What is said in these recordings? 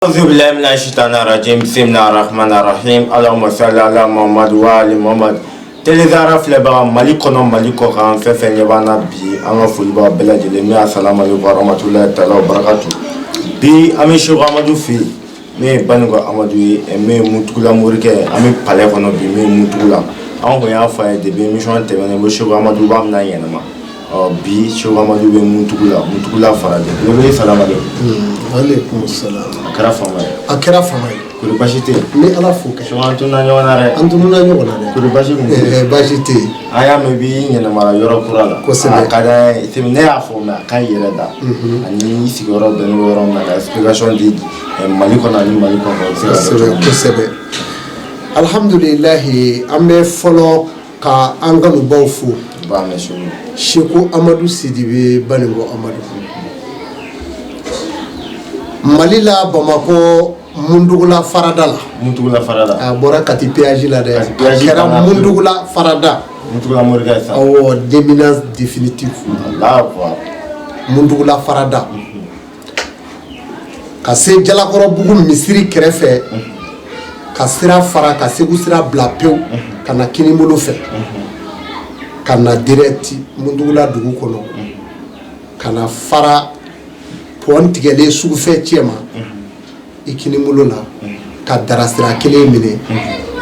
أعوذ بالله من الشيطان الرجيم بسم الله الرحمن الرحيم اللهم صل على محمد وآل محمد. Télé Zahara filɛbaga, Mali kɔnɔ, Mali kɔ kan, fɛn fɛn ɲɛ b'an na bi, an ka foli b'aw bɛɛ lajɛlen min. Assalamu alaikum warahmatullahi taala wabarakatuh. Bi an bɛ Seko Amadu fɛ yen, min ye Banikɔ Amadu ye, min ye Mutugula morikɛ. An bɛ palais kɔnɔ bi, min ye Mutugula. An kun y'a fɔ a ye depuis émission tɛmɛnen ko Seko Amadu b'a bɛna yɛlɛma. Ɔ bi Seko Amadu bɛ Mutugula, Mutugula farajɛ belebele. Salamu alaikum. Aleykum salam. A kɛra fama ye. A kɛra fama ye. Kori basi tɛ yen? N bɛ Ala fo kɛ. Seko, an tununa ɲɔgɔn na dɛ. An tununa ɲɔgɔn na dɛ. Kori basi kun tɛ yen? Baasi tɛ yen. An y'a mɛn b'i ɲɛnamara yɔrɔ kura la. Kosɛbɛ. A ka d'an ye sɛbɛn, ne y'a fɔ mɛ a ka ɲi yɛrɛ da ani i sigiyɔrɔ bɛnnen bɛ yɔrɔ min na, ka explication di Mali kɔnɔ ani Mali kɔfɛ, o bɛ se ka kɛ Kosɛbɛ. cogo min. Kosɛbɛ, alhamdulilahi. An bɛ fɔlɔ ka an kanubaw fo. Ba mɛn Seko. Seko Amadu Sidibe, Banikɔ Amadu, Mali la, Bamakɔ, Mundugula farada la. Mutugula farada. A bɔra Kati péage la dɛ. Kati A péage kɛra banna. Mundugula farada. Mutugula morikɛ sisan. Awɔ, d'éminence définitive. Allahu akbar. Mundugula farada ka se Jalakɔrɔbugu misiri kɛrɛfɛ, ka sira fara ka Segu sira bila pewu ka na kinibolo fɛ, ka na direct Mundugula dugu kɔnɔ, ka na fara pont tigɛlen sugufɛ cɛ ma i kinibolo la, ka dara sira kelen minɛ,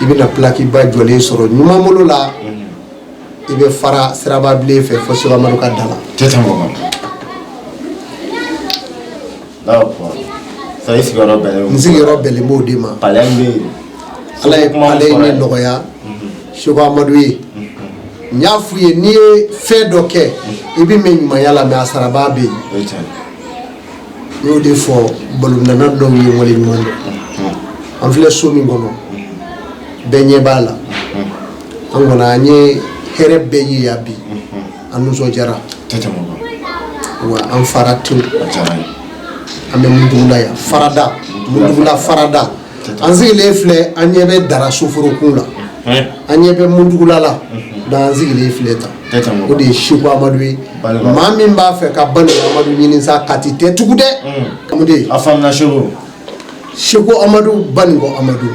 i bɛna plaque ba jɔlen sɔrɔ ɲuman bolo la, i bɛ fara siraba bilen fɛ fo Seko Amadu ka da la. Tɛ tɛmɛ o kan. Allahu akbar. Sa i sigiyɔrɔ bɛnnen N sigiyɔrɔ bɛnnen b'o de ma. Palais min bɛ yen. Ala ye Kuma min ale ye fɔra ne ye. nɔgɔya. Seko Amadu ye, n y'a f'u ye, n'i ye fɛn dɔ kɛ, i bɛ mɛn ɲumanya la mɛ a sarabaa bɛ yen. O ye tiɲɛ ye. N y'o de fɔ balontanna dɔw ye, wale ɲuman dɔn. An filɛ so min kɔnɔ, bɛɛ ɲɛ b'a la. An kɔni an ye hɛrɛ bɛɛ ye yan bi, an nisɔndiyara. Tɛ tɛmɛ o kan. Wa an fara tewu. A diyara n ye. An bɛ Mundugula yan, farada, Mundugula farada. An sigilen filɛ, an ɲɛ bɛ Dara soforokun la, an ɲɛ bɛ Mundugula la. Donc an sigilen filɛ tan. Tɛ tɛmɛ o O de ye Seko Amadu ye. Banikɔ. Maa min b'a fɛ ka Banikɔ Amadu ɲini sa, Kati tɛ tugu dɛ, mun de ye? A faamuna Seko. Seko Amadu, Banikɔ Amadu.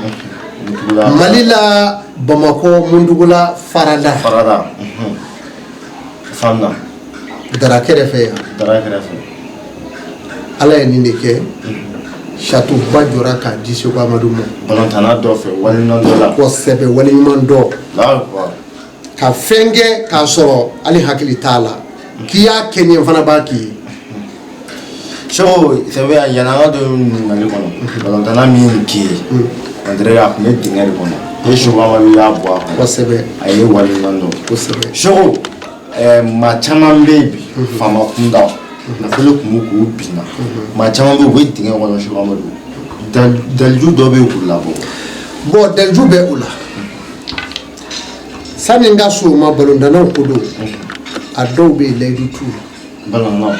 Mutugula. Mali la, Bamakɔ, Mundugula farada. Farada. Faamuna. Dara kɛrɛfɛ yan. Dara kɛrɛfɛ. Ala ye nin de kɛ, château ba jɔra k'a di Seko Amadu ma. Balontanna dɔ fɛ, waleɲuman dɔ la. Kosɛbɛ, waleɲuman dɔn. Allahu akbar. Ka fɛn kɛ k'a sɔrɔ hali hakili t'a la k'i y'a kɛ, ɲɛ fana b'a k'i ye. Seko, sɛbɛ yanni an ka don ɲininkali kɔnɔ, balontanna min ye nin k'i ye, on dirait a tun bɛ dingɛ de kɔnɔ, e Seko Amadu y'a bɔ a kɔnɔ. Kosɛbɛ. A ye waleɲuman dɔn. Kosɛbɛ. Seko, maa caman bɛ yen bi, faama kunda, nafolo tun b'u k'u binna, maa caman bɛ yen, u bɛ dingɛ kɔnɔ. Seko Amadu, daliju dɔ bɛ yen k'u labɔ? Bon, daliju bɛ o la. Sani n ka so o ma, balontannaw ko don, a dɔw bɛ yen, layidu t'u la. Balontanna,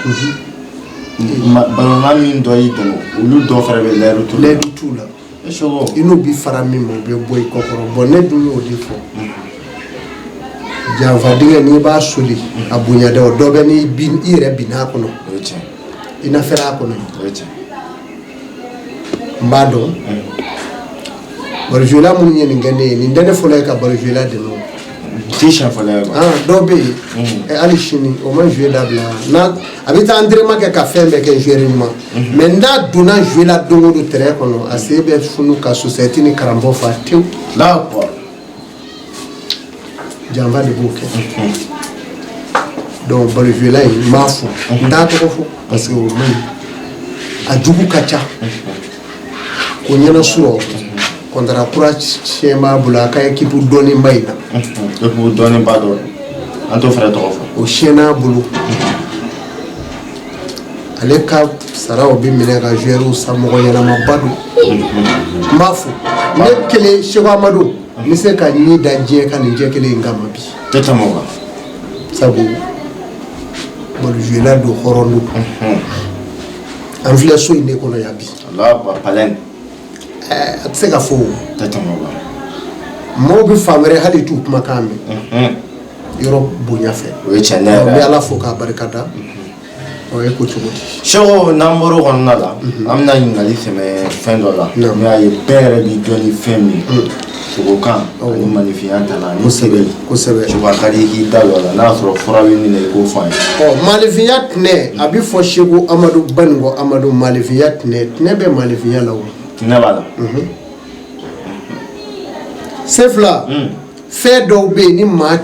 balontanna min dɔ y'i dɛmɛ, olu dɔw fana bɛ layidu t'u la. Layidu t'u la. E Seko. I n'u bi fara min ma, u bɛ bɔ i kɔkɔrɔ. Bon, ne dun y'o de fɔ, janfa dingɛ, n'i b'a soli a bonya dɛ, o dɔ bɛ n'i bin, i yɛrɛ binn'a kɔnɔ. O ye tiɲɛ. I na fɛrɛ a kɔnɔ. O ye tiɲɛ. N b'a dɔn balonjuela minnu ye nin kɛ ne ye, nin tɛ ne fɔlɔ ye ka balonjuela dɛmɛ o. Ti siɲɛ fɔlɔ ye quoi. Ah, dɔw bɛ yen hali sini o ma jouer dabila n'a a bɛ taa entraînement kɛ ka fɛn bɛɛ kɛ, joueur ɲuman, mais n'a donna jouer la don o don terrain kɔnɔ, a sen bɛ funu ka société ni karamɔgɔ fa tewu. Allahu akbar. Janfa de b'o kɛ. Donc balonjuela in, n b'a fɔ, n t'a tɔgɔ fɔ parce que o man ɲi, a jugu ka ca ko ɲɛna surɔ. Contrat kura siɲɛ b'a bolo a ka équipe dɔɔninba in na. Équipe dɔɔninba dɔ, an t'o fɛnɛ tɔgɔ fɔ. O siɲɛn'a bolo, ale ka saraw bɛ minɛ ka joueur san, mɔgɔ ɲɛnamaba don. N b'a fɔ, ne kelen Seko Amadu n bɛ se ka ɲi da diɲɛ kan nin jɛ kelen in kama bi. Tɛ tɛmɛ o kan. Sabu balonjuela don, hɔrɔn don. An filɛ so in de kɔnɔ yan bi. Allahu akbar, palais. A tɛ se ka fɔ o. Tɛ tɛmɛ o kan. Maaw bɛ fan wɛrɛ, hali t'u kumakan mɛn yɔrɔ bonya fɛ. O ye tiɲɛ ne N bɛ yɛrɛ. Ala fo k'a barika da. Ɔ, e ko cogo di? Seko, n'an bɔra o kɔnɔna la, an bɛna ɲininkali sɛmɛ fɛn dɔ la. N'o y'a ye bɛɛ yɛrɛ b'i dɔn ni fɛn min ye, sogokan ani maninfinya ta la ani sɛbɛn. Seko, a ka di i k'i da don a la, n'a y'a sɔrɔ fura bɛ min na, i k'o fɔ an ye. Ɔ, maninfinya tɛnɛ, a bɛ fɔ Seko Amadu Banikɔ Amadu, maninfinya tɛnɛ, tɛnɛ bɛ maninfinya la o. Tɛnɛ b'a la. Sefila, fɛn dɔw bɛ yen, ni maa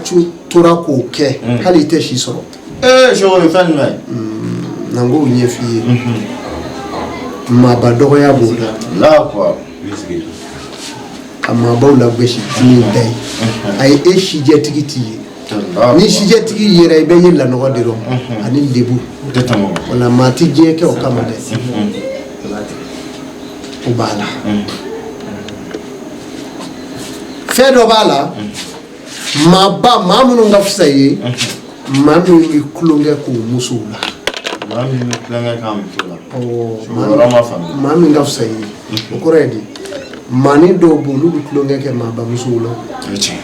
tora k'o kɛ, hali i tɛ si sɔrɔ. Ee Seko, o ye fɛn jumɛn ye? Na n k'o ɲɛf'i ye. Maaba dɔgɔya b'o la. Allahu akbar. Ka maabaw lagosi min da ye, ayi, e sijɛtigi t'i ye. Ni sijɛtigi yera, i bɛ ye lanɔgɔ de rɔ ani lebu. Tɛ tɛmɛ o. O la, maa tɛ diɲɛ kɛ o kama dɛ, o b'a la. Fɛn dɔ b'a la, maaba, maa minnu ka fisa i ye, maa min bɛ tulonkɛ k'o musow la. Maa min bɛ tulonkɛ k'a muso la? Awɔ. O yɔrɔ ma faamu. Maa min ka fisa i ye, o kɔrɔ ye di? Maanin dɔw bɛ yen, olu bɛ tulonkɛ kɛ maaba musow la. O ye tiɲɛ.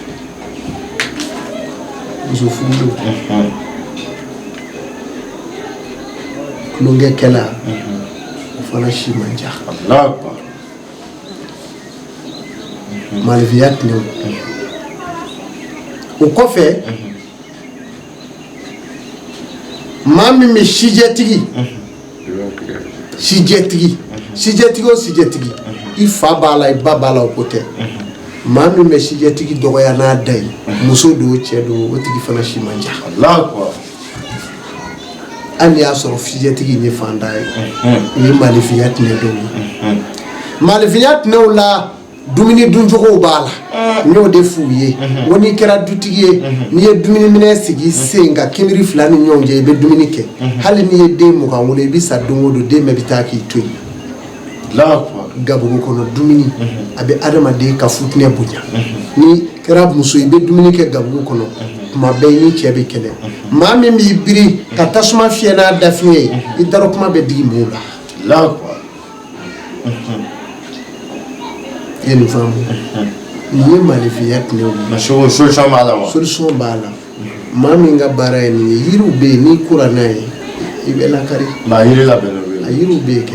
Muso furulenw, tulonkɛkɛla, o fana si man ca. Allahu akbar. Maninfinya tɛnɛw o kɔfɛ, maa min bɛ sijɛtigi, sijɛtigi, sijɛtigi o sijɛtigi, i fa b'a la, i ba b'a la, o ko tɛ. Maa min bɛ sijɛtigi dɔgɔya n'a da ye, muso don, cɛ don, o tigi fana si man ca. Allahu akbar. Hali n'i y'a sɔrɔ sijɛtigi in ye fantan ye. O ye maninfinya tɛnɛ dɔw ye. Maninfinya tɛnɛw la, dumuni duncogow b'a la. N y'o de f'u ye, n ko n'i kɛra dutigi ye, n'i ye dumuniminɛ sigi sen ka kinbiri fila ni ɲɔgɔn cɛ, i bɛ dumuni kɛ, hali n'i ye den 20 wolo, i bɛ sa don o don, den bɛɛ bɛ taa k'i to yen. Allahu akbar. Gabugu kɔnɔ dumuni, a bɛ adamaden ka futinɛ bonya. N'i kɛra muso, i bɛ dumuni kɛ gabugu kɔnɔ tuma bɛɛ, i ni cɛ bɛ kɛlɛ. Maa min b'i biri ka tasuma fiyɛ n'a dafiɲɛ ye, i darɔ kuma bɛ digi mɔgɔw la. Allahu akbar. I ye nin faamu? Nin ye maninfinya tɛnɛw ye. Mais Seko, solution b'a la wa? Solution b'a la. Maa min ka baara ye nin ye, yiriw bɛ yen, n'i kora n'a ye, i bɛ lakari. Maa yiri labɛnnen bɛ A yiriw bɛ yen kɛ.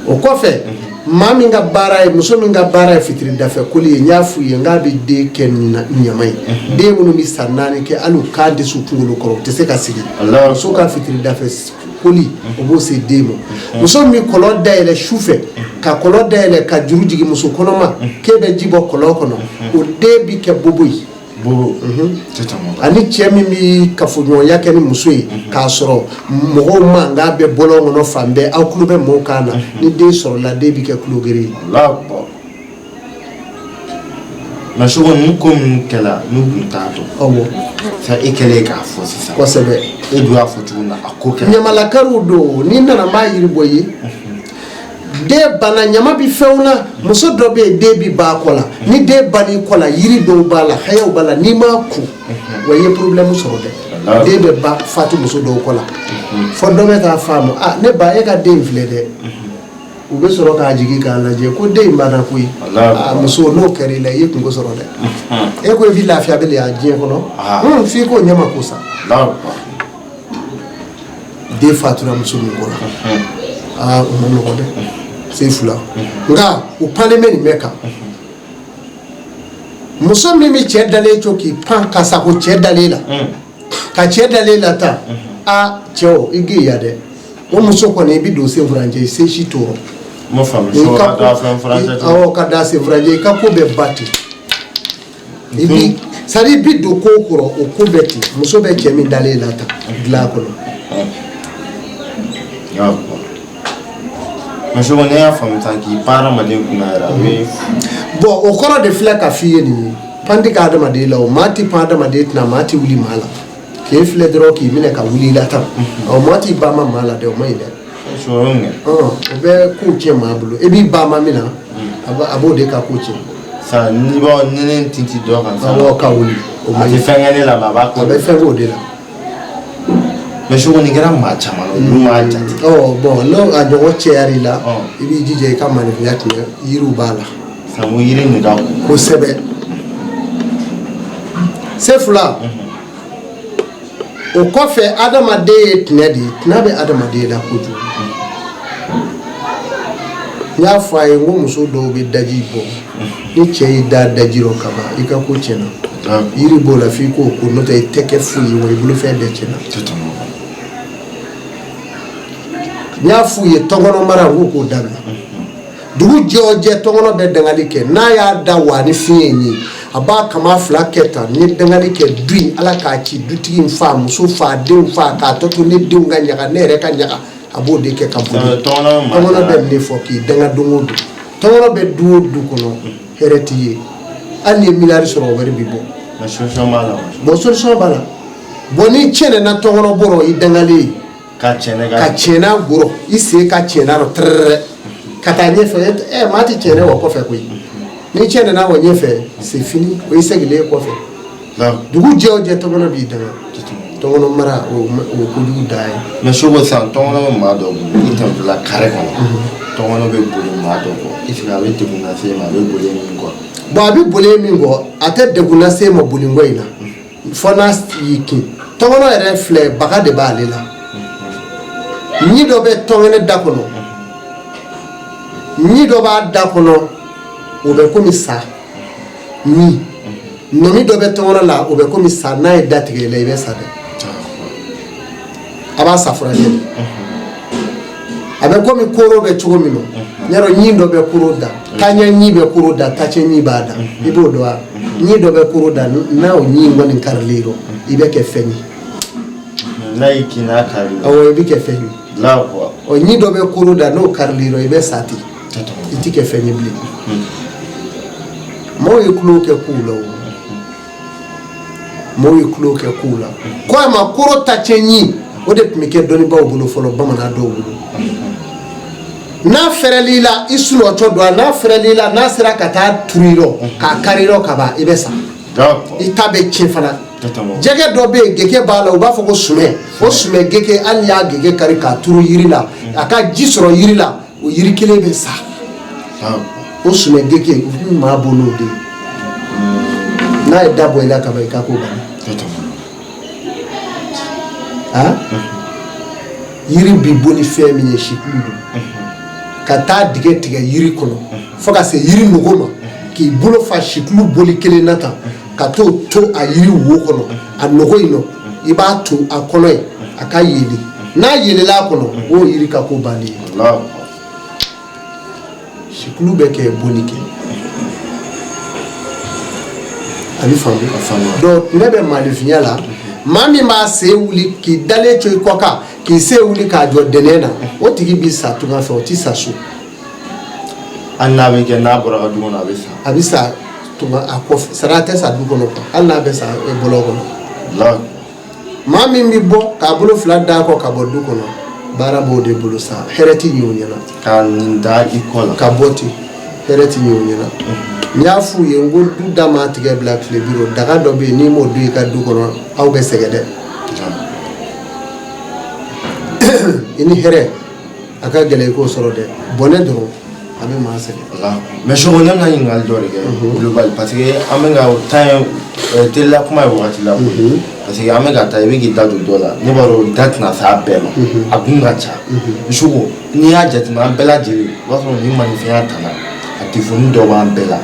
O kɔfɛ, maa min ka baara ye, muso min ka baara ye fitiri dafɛ koli ye, n y'a f'u ye n k'a bɛ den kɛ ɲama ye. Den minnu bɛ san 4 kɛ, hali u kan tɛ s'u kunkolo kɔrɔ, u tɛ se ka sigi. Allahu Muso ka fitiri dafɛ koli, o b'o se den ma. Muso min bɛ kɔlɔn dayɛlɛ su fɛ, ka kɔlɔn dayɛlɛ ka juru jigin muso kɔnɔma k'e bɛ ji bɔ kɔlɔn kɔnɔ, o den bɛ kɛ bobo ye. Bobo, tɛ tɛmɛ o kan. Ani cɛ min bɛ kafoɲɔgɔnya kɛ ni muso ye k'a sɔrɔ mɔgɔw mankan bɛ bɔlɔn kɔnɔ fan bɛɛ, aw tulo bɛ mɔgɔw kan na, ni den sɔrɔla, den bɛ kɛ tulogere ye. Allahu akbar. Mais Seko, ninnu ko minnu kɛla, n'u tun t'a dɔn, sa e kɛlen k'a fɔ sisan, e dun y'a fɔ cogo min na, a ko kɛra. Ɲamalakariw don. N'i nana, n b'a yiri bɔ i ye. Den banna, ɲama bi fɛnw na. Muso dɔ bɛ yen, den bi ba kɔ la. Ni den bann'i kɔ la, yiri dɔw b'a la, hayaw b'a la, n'i m'a ko wa, i ye problème sɔrɔ dɛ. Den bɛ ba fatu muso dɔw kɔ la, fɔ dɔ bɛ k'a faamu: a ne ba, e ka den filɛ dɛ. U bɛ sɔrɔ k'a jigin k'a lajɛ ko den in banna koyi. A muso, n'o kɛra i la, i ye kungo sɔrɔ dɛ. E ko i bɛ lafiya bɛ a diɲɛ kɔnɔ, f'i k'o ɲɛma ko sa. Allahu akbar. Den fatura muso min kɔ la, aa, o ma nɔgɔ dɛ, se fila. Nka u pannen bɛ nin bɛɛ kan. Muso min bɛ cɛ dalen to k'i pan ka sago cɛ dalen la, ka cɛ dalen la tan, a cɛw, i gɛlɛya dɛ. O muso kɔni, i bɛ don sen furancɛ, i se si tɔɔrɔ. N ma faamu. Seko, ka da fɛn furancɛ cogo? Awɔ, ka da sen furancɛ, i ka ko bɛɛ ba ten. I bi, c'est à dire, i bi don ko kɔrɔ, o ko bɛɛ ten. Muso bɛ cɛ min dalen la tan dilan kɔnɔ. Allahu akbar. Mais Seko, ne y'a faamu sisan, k'i pan hadamaden kunna yɛrɛ, a bɛ Bon, o kɔrɔ de filɛ ka f'i ye nin ye. Pan tɛ ka adamaden la o, maa tɛ pan adamaden tɛna, maa tɛ wuli maa la k'e filɛ dɔrɔn k'i minɛ ka wuli i la tan. Ɔ, maa t'i ba ma maa la dɛ, o ma ɲi dɛ. Seko, o ye mun kɛ? O bɛ kow tiɲɛ maa bolo. E b'i ba ma min na, a b'o de ka ko tiɲɛ. Sa ni bɔ ni ne tinti dɔ kan sisan. Awɔ, ka wuli, o A ma tɛ ɲi. fɛn kɛ ne la, mais a b'a ko. A bɛ fɛn k'o de la. Mais Seko, nin kɛra maa caman na, olu m'a jate. Ɔ bon, n'o a ɲɔgɔn cɛyara i la, i b'i jija i ka maninfinya tiɲɛ, yiriw b'a la. Sanko yiri nin ka ko. Kosɛbɛ, se fila. O kɔfɛ, adamaden ye tɛnɛ de ye, tɛnɛ bɛ adamaden la kojugu. N y'a fɔ a ye n ko muso dɔw bɛ daji bɔ, ni cɛ y'i da daji rɔ ka ban, i ka ko tiɲɛna. Yiri b'o la f'i k'o ko, n'o tɛ i tɛ kɛ foyi ye wa, i bolofɛn bɛɛ tiɲɛna. N y'a f'u ye, tɔnkɔnɔ mara, n k'u k'o dabila. Dugu jɛ o jɛ, tɔnkɔnɔ bɛ dangali kɛ. N'a y'a da wa ni fiɲɛ in ye, a b'a kama fila kɛ tan: ni ye dangali kɛ du in, Ala k'a ci, dutigi in fa, muso fa, denw fa, k'a tɔ to ne denw ka ɲaga, ne yɛrɛ ka ɲaga. A b'o de kɛ ka boli. Tɔnkɔnɔ bɛ nin de fɔ k'i danga don o don. Tɔnkɔnɔ bɛ du o du kɔnɔ, hɛrɛ t'i ye. Hali n'i ye miliyari sɔrɔ, o wari bɛ bɔ. Bon, solution b'a la. Bon, n'i tiɲɛna tɔnkɔnɔ bɔrɔ, i dangalen ye. Ka tiɲɛ. Ka tiɲɛna goro, i sen ka tiɲɛna rɔ tɛrɛrɛ ka taa ɲɛfɛ. Ɛ, maa tɛ tiɲɛnɛ wa kɔfɛ koyi. N'i tiɲɛna wa ɲɛfɛ, c'est fini, o y'i seginnen kɔfɛ. Dugu jɛ o jɛ, tɔnkɔnɔ b'i danga. Tɔnkɔnɔ mara, o kojugu da ye. Mais Soko, sisan tɔnkɔnɔ bɛ maa dɔw bolo, i tɛmɛtɔla carré kɔnɔ, tɔnkɔnɔ bɛ boli maa dɔw kɔ. Est-ce que a bɛ degun lase e ma? A bɛ boli min kɔ? Bon, a bɛ boli min kɔ, a tɛ degun lase e ma bolinko in na, fɔ n'a y'i kin. Tɔnkɔnɔ yɛrɛ filɛ, baga de b'ale la. Ɲi dɔ bɛ tɔnkɛnɛ da kɔnɔ, ɲi dɔ b'a da kɔnɔ, o bɛ komi sa. Ɲi nɔmi dɔ bɛ tɔnkɔnɔ la, o bɛ komi sa. N'a ye da tigɛ i la, i bɛ sa dɛ. A b'a sa furakɛ de. A bɛ komi koro bɛ cogo min na, yɔrɔ ɲi dɔ bɛ koro da, taaɲɛ ɲi bɛ koro da, tacɛ ɲi b'a da, i b'o dɔn wa? Ɲi dɔ bɛ koro da, n'a o ɲi in kɔni karilen rɔ, i bɛ kɛ fɛn ye. N'a y'i kin, n'a kari. Awɔ, i bɛ kɛ fɛn ye. Ɔ, ɲi dɔ bɛ koro da, n'o karili rɔ, i bɛ sa ten, i ti kɛ fɛn ye bilen. Maaw ye tulon kɛ kow la o, maaw ye tulon kɛ kow la. Ko a ma koro ta cɛ ɲi, o de tun bɛ kɛ dɔnnibaaw bolo fɔlɔ, bamanan dɔw bolo. N'a fɛrɛl'i la, i sunɔgɔtɔ don, n'a fɛrɛl'i la, n'a sera ka taa turu i rɔ, k'a kari i rɔ ka ban, i bɛ sa, i ta bɛ tiɲɛ fana. Jɛgɛ dɔ bɛ yen, geke b'a la, u b'a fɔ ko sumɛ. O sumɛ geke, hali n'i y'a geke kari k'a turu yiri la, a ka ji sɔrɔ yiri la, o yiri kelen bɛ sa. O sumɛ geke, u bɛ maa bɔ n'o de ye. N'a ye da bɔ i la ka ban, i ka ko banna. Ah, yiri bi bɔ ni fɛn min ye, sikulu don. Ka taa dingɛ tigɛ yiri kɔnɔ fo ka se yiri nogo ma, k'i bolo fa sikulu boli kelen na tan, ka t'o to a yiri wo kɔnɔ, a nogo in nɔ, i b'a to a kɔnɔ yen, a ka yeelen. N'a yeelela a kɔnɔ, o yiri ka ko bannen ye. Sikulu bɛ kɛ bonni kɛ, a bɛ faamu. Donc ne bɛ maanifinya la, maa min b'a sen wuli k'i dalen to i kɔ kan, k'i sen wuli k'a jɔ dɛnɛn na, o tigi bɛ sa tunga fɛ, o tɛ sa so. Hali n'a bɛ kɛ, n'a bɔra ka du kɔnɔ, a bɛ sa. A bɛ sa tunga a kɔfɛ, sara tɛ sa du kɔnɔ quoi, hali n'a bɛ sa bɔlɔn kɔnɔ. Maa min bɛ bɔ k'a bolo fila d'a kɔ ka bɔ du kɔnɔ, baara b'o de bolo sa, hɛrɛ tɛ ɲɛ o ɲɛna. Ka nin da i kɔ la. Ka bɔ ten, hɛrɛ tɛ ɲɛ o ɲɛna. N y'a f'u ye n ko du da maa tigɛ bila tile bi rɔ, daga dɔ bɛ yen, n'i m'o don i ka du kɔnɔ, aw bɛ sɛgɛn dɛ. I ni hɛrɛ a ka gɛlɛn i k'o sɔrɔ dɛ, bɔnɛ dɔrɔn a bɛ maa sɛgɛn. Mais Soko, ne bɛna ɲininkali dɔ de kɛ global, parce que an bɛ ka temps ye teliya kuma ye wagati la, parce que an bɛ ka taa, i bɛ k'i da don dɔ la, ne b'a dɔn da tɛna s'a bɛɛ ma, a kun ka ca. Soko, n'i y'a jateminɛ, an bɛɛ lajɛlen, o b'a sɔrɔ nin maninfinya tana a défaut dɔ b'an bɛɛ la.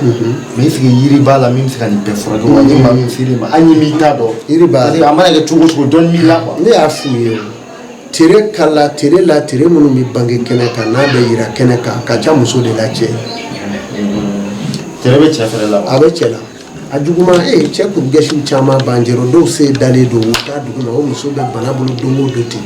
Mais est ce que yiri b'a la min bɛ se ka nin bɛɛ furakɛ wa? Ni maa min ser'i ma, hali ni m'i ta dɔn. Yiri b'a la. Parce que a mana kɛ cogo o cogo, dɔɔni b'i la quoi. Ne y'a f'u ye o, tere kala tere la, tere minnu bɛ bange kɛnɛ kan, n'a bɛ yira kɛnɛ kan, ka ca muso de la cɛ. Tere bɛ cɛ fɛnɛ la wa? A bɛ cɛ la, a juguman e cɛ kurugɛsiw caman b'an jɛrɔ, dɔw se dalen don, u t'a dugu ma, o muso bɛ bana bolo don o don ten.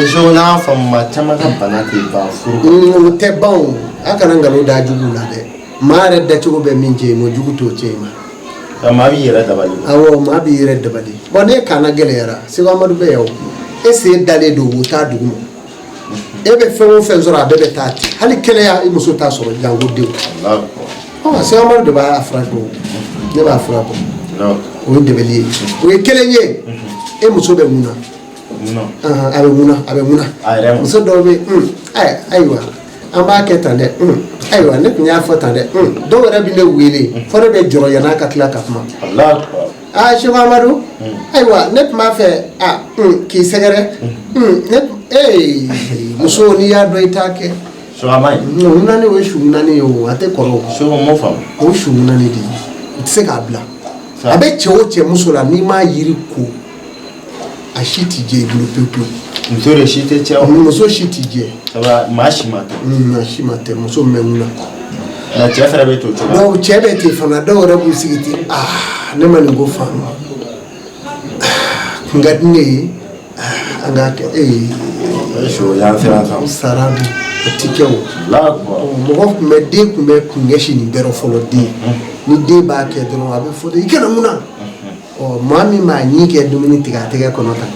Soko, n'a faamu, maa caman ka bana tɛ ban furu kɔnɔ. O tɛ ban o, a kana nkalon da juguw la dɛ. Maa yɛrɛ dacogo bɛ min cɛ i ma, jugu t'o cɛ i ma. Maa b'i yɛrɛ dabali. Awɔ, maa b'i yɛrɛ dabali. Bon, ne kana gɛlɛyara, Seko Amadu bɛ yan o, e sen dalen don, wo t'a dugu ma, e bɛ fɛn o fɛn sɔrɔ, a bɛɛ bɛ taa ten, hali kɛnɛya i muso t'a sɔrɔ, janko denw. Ɔ, Seko Amadu de b'a furakɛ o, ne b'a furakɛ. O ye dɛbɛli ye, o ye kelen ye. E muso bɛ mun na? A bɛ mun na? A bɛ mun na? Muso dɔw bɛ, ayiwa, an b'a kɛ tan dɛ, ayiwa, ne tun y'a fɔ tan dɛ. Dɔw yɛrɛ bɛ ne wele fo ne bɛ jɔrɔ yann'a ka tila ka kuma. Aa, Seko Amadu, ayiwa, ne tun b'a fɛ a k'i sɛgɛrɛ. Ne ee, muso, n'i y'a dɔn i t'a kɛ. Seko, a ma ɲi. O ŋunani, o ye su ŋunani ye o, a tɛ kɔrɔ o. Seko, m'o faamu. O ye su ŋunani de ye, i tɛ se k'a bila. A bɛ cɛ o cɛ muso la, n'i m'a yiri ko, a si t'i jɛ i bolo pewu pewu. Muso de si tɛ cɛ o? Muso si t'i jɛ. Sabu maa si ma tɛ. A si ma tɛ, muso min bɛ ŋuna. Nka cɛ fɛnɛ bɛ to cogo. Dɔw cɛ bɛ ten fana, dɔw yɛrɛ b'u sigi ten: aa, ne ma nin ko faamu, kun ka di ne ye, an k'a kɛ ee. O y'an siran sa. O sara dun, o ti kɛ o. Allahu akbar. Mɔgɔ tun bɛ, den tun bɛ kun nin bɛɛ rɔ fɔlɔ. Den ni den b'a kɛ dɔrɔn, a bɛ fɔ de i kana mun na. Ɔ, maa min b'a ɲi kɛ dumuni tigɛ a tɛgɛ kɔnɔ tan,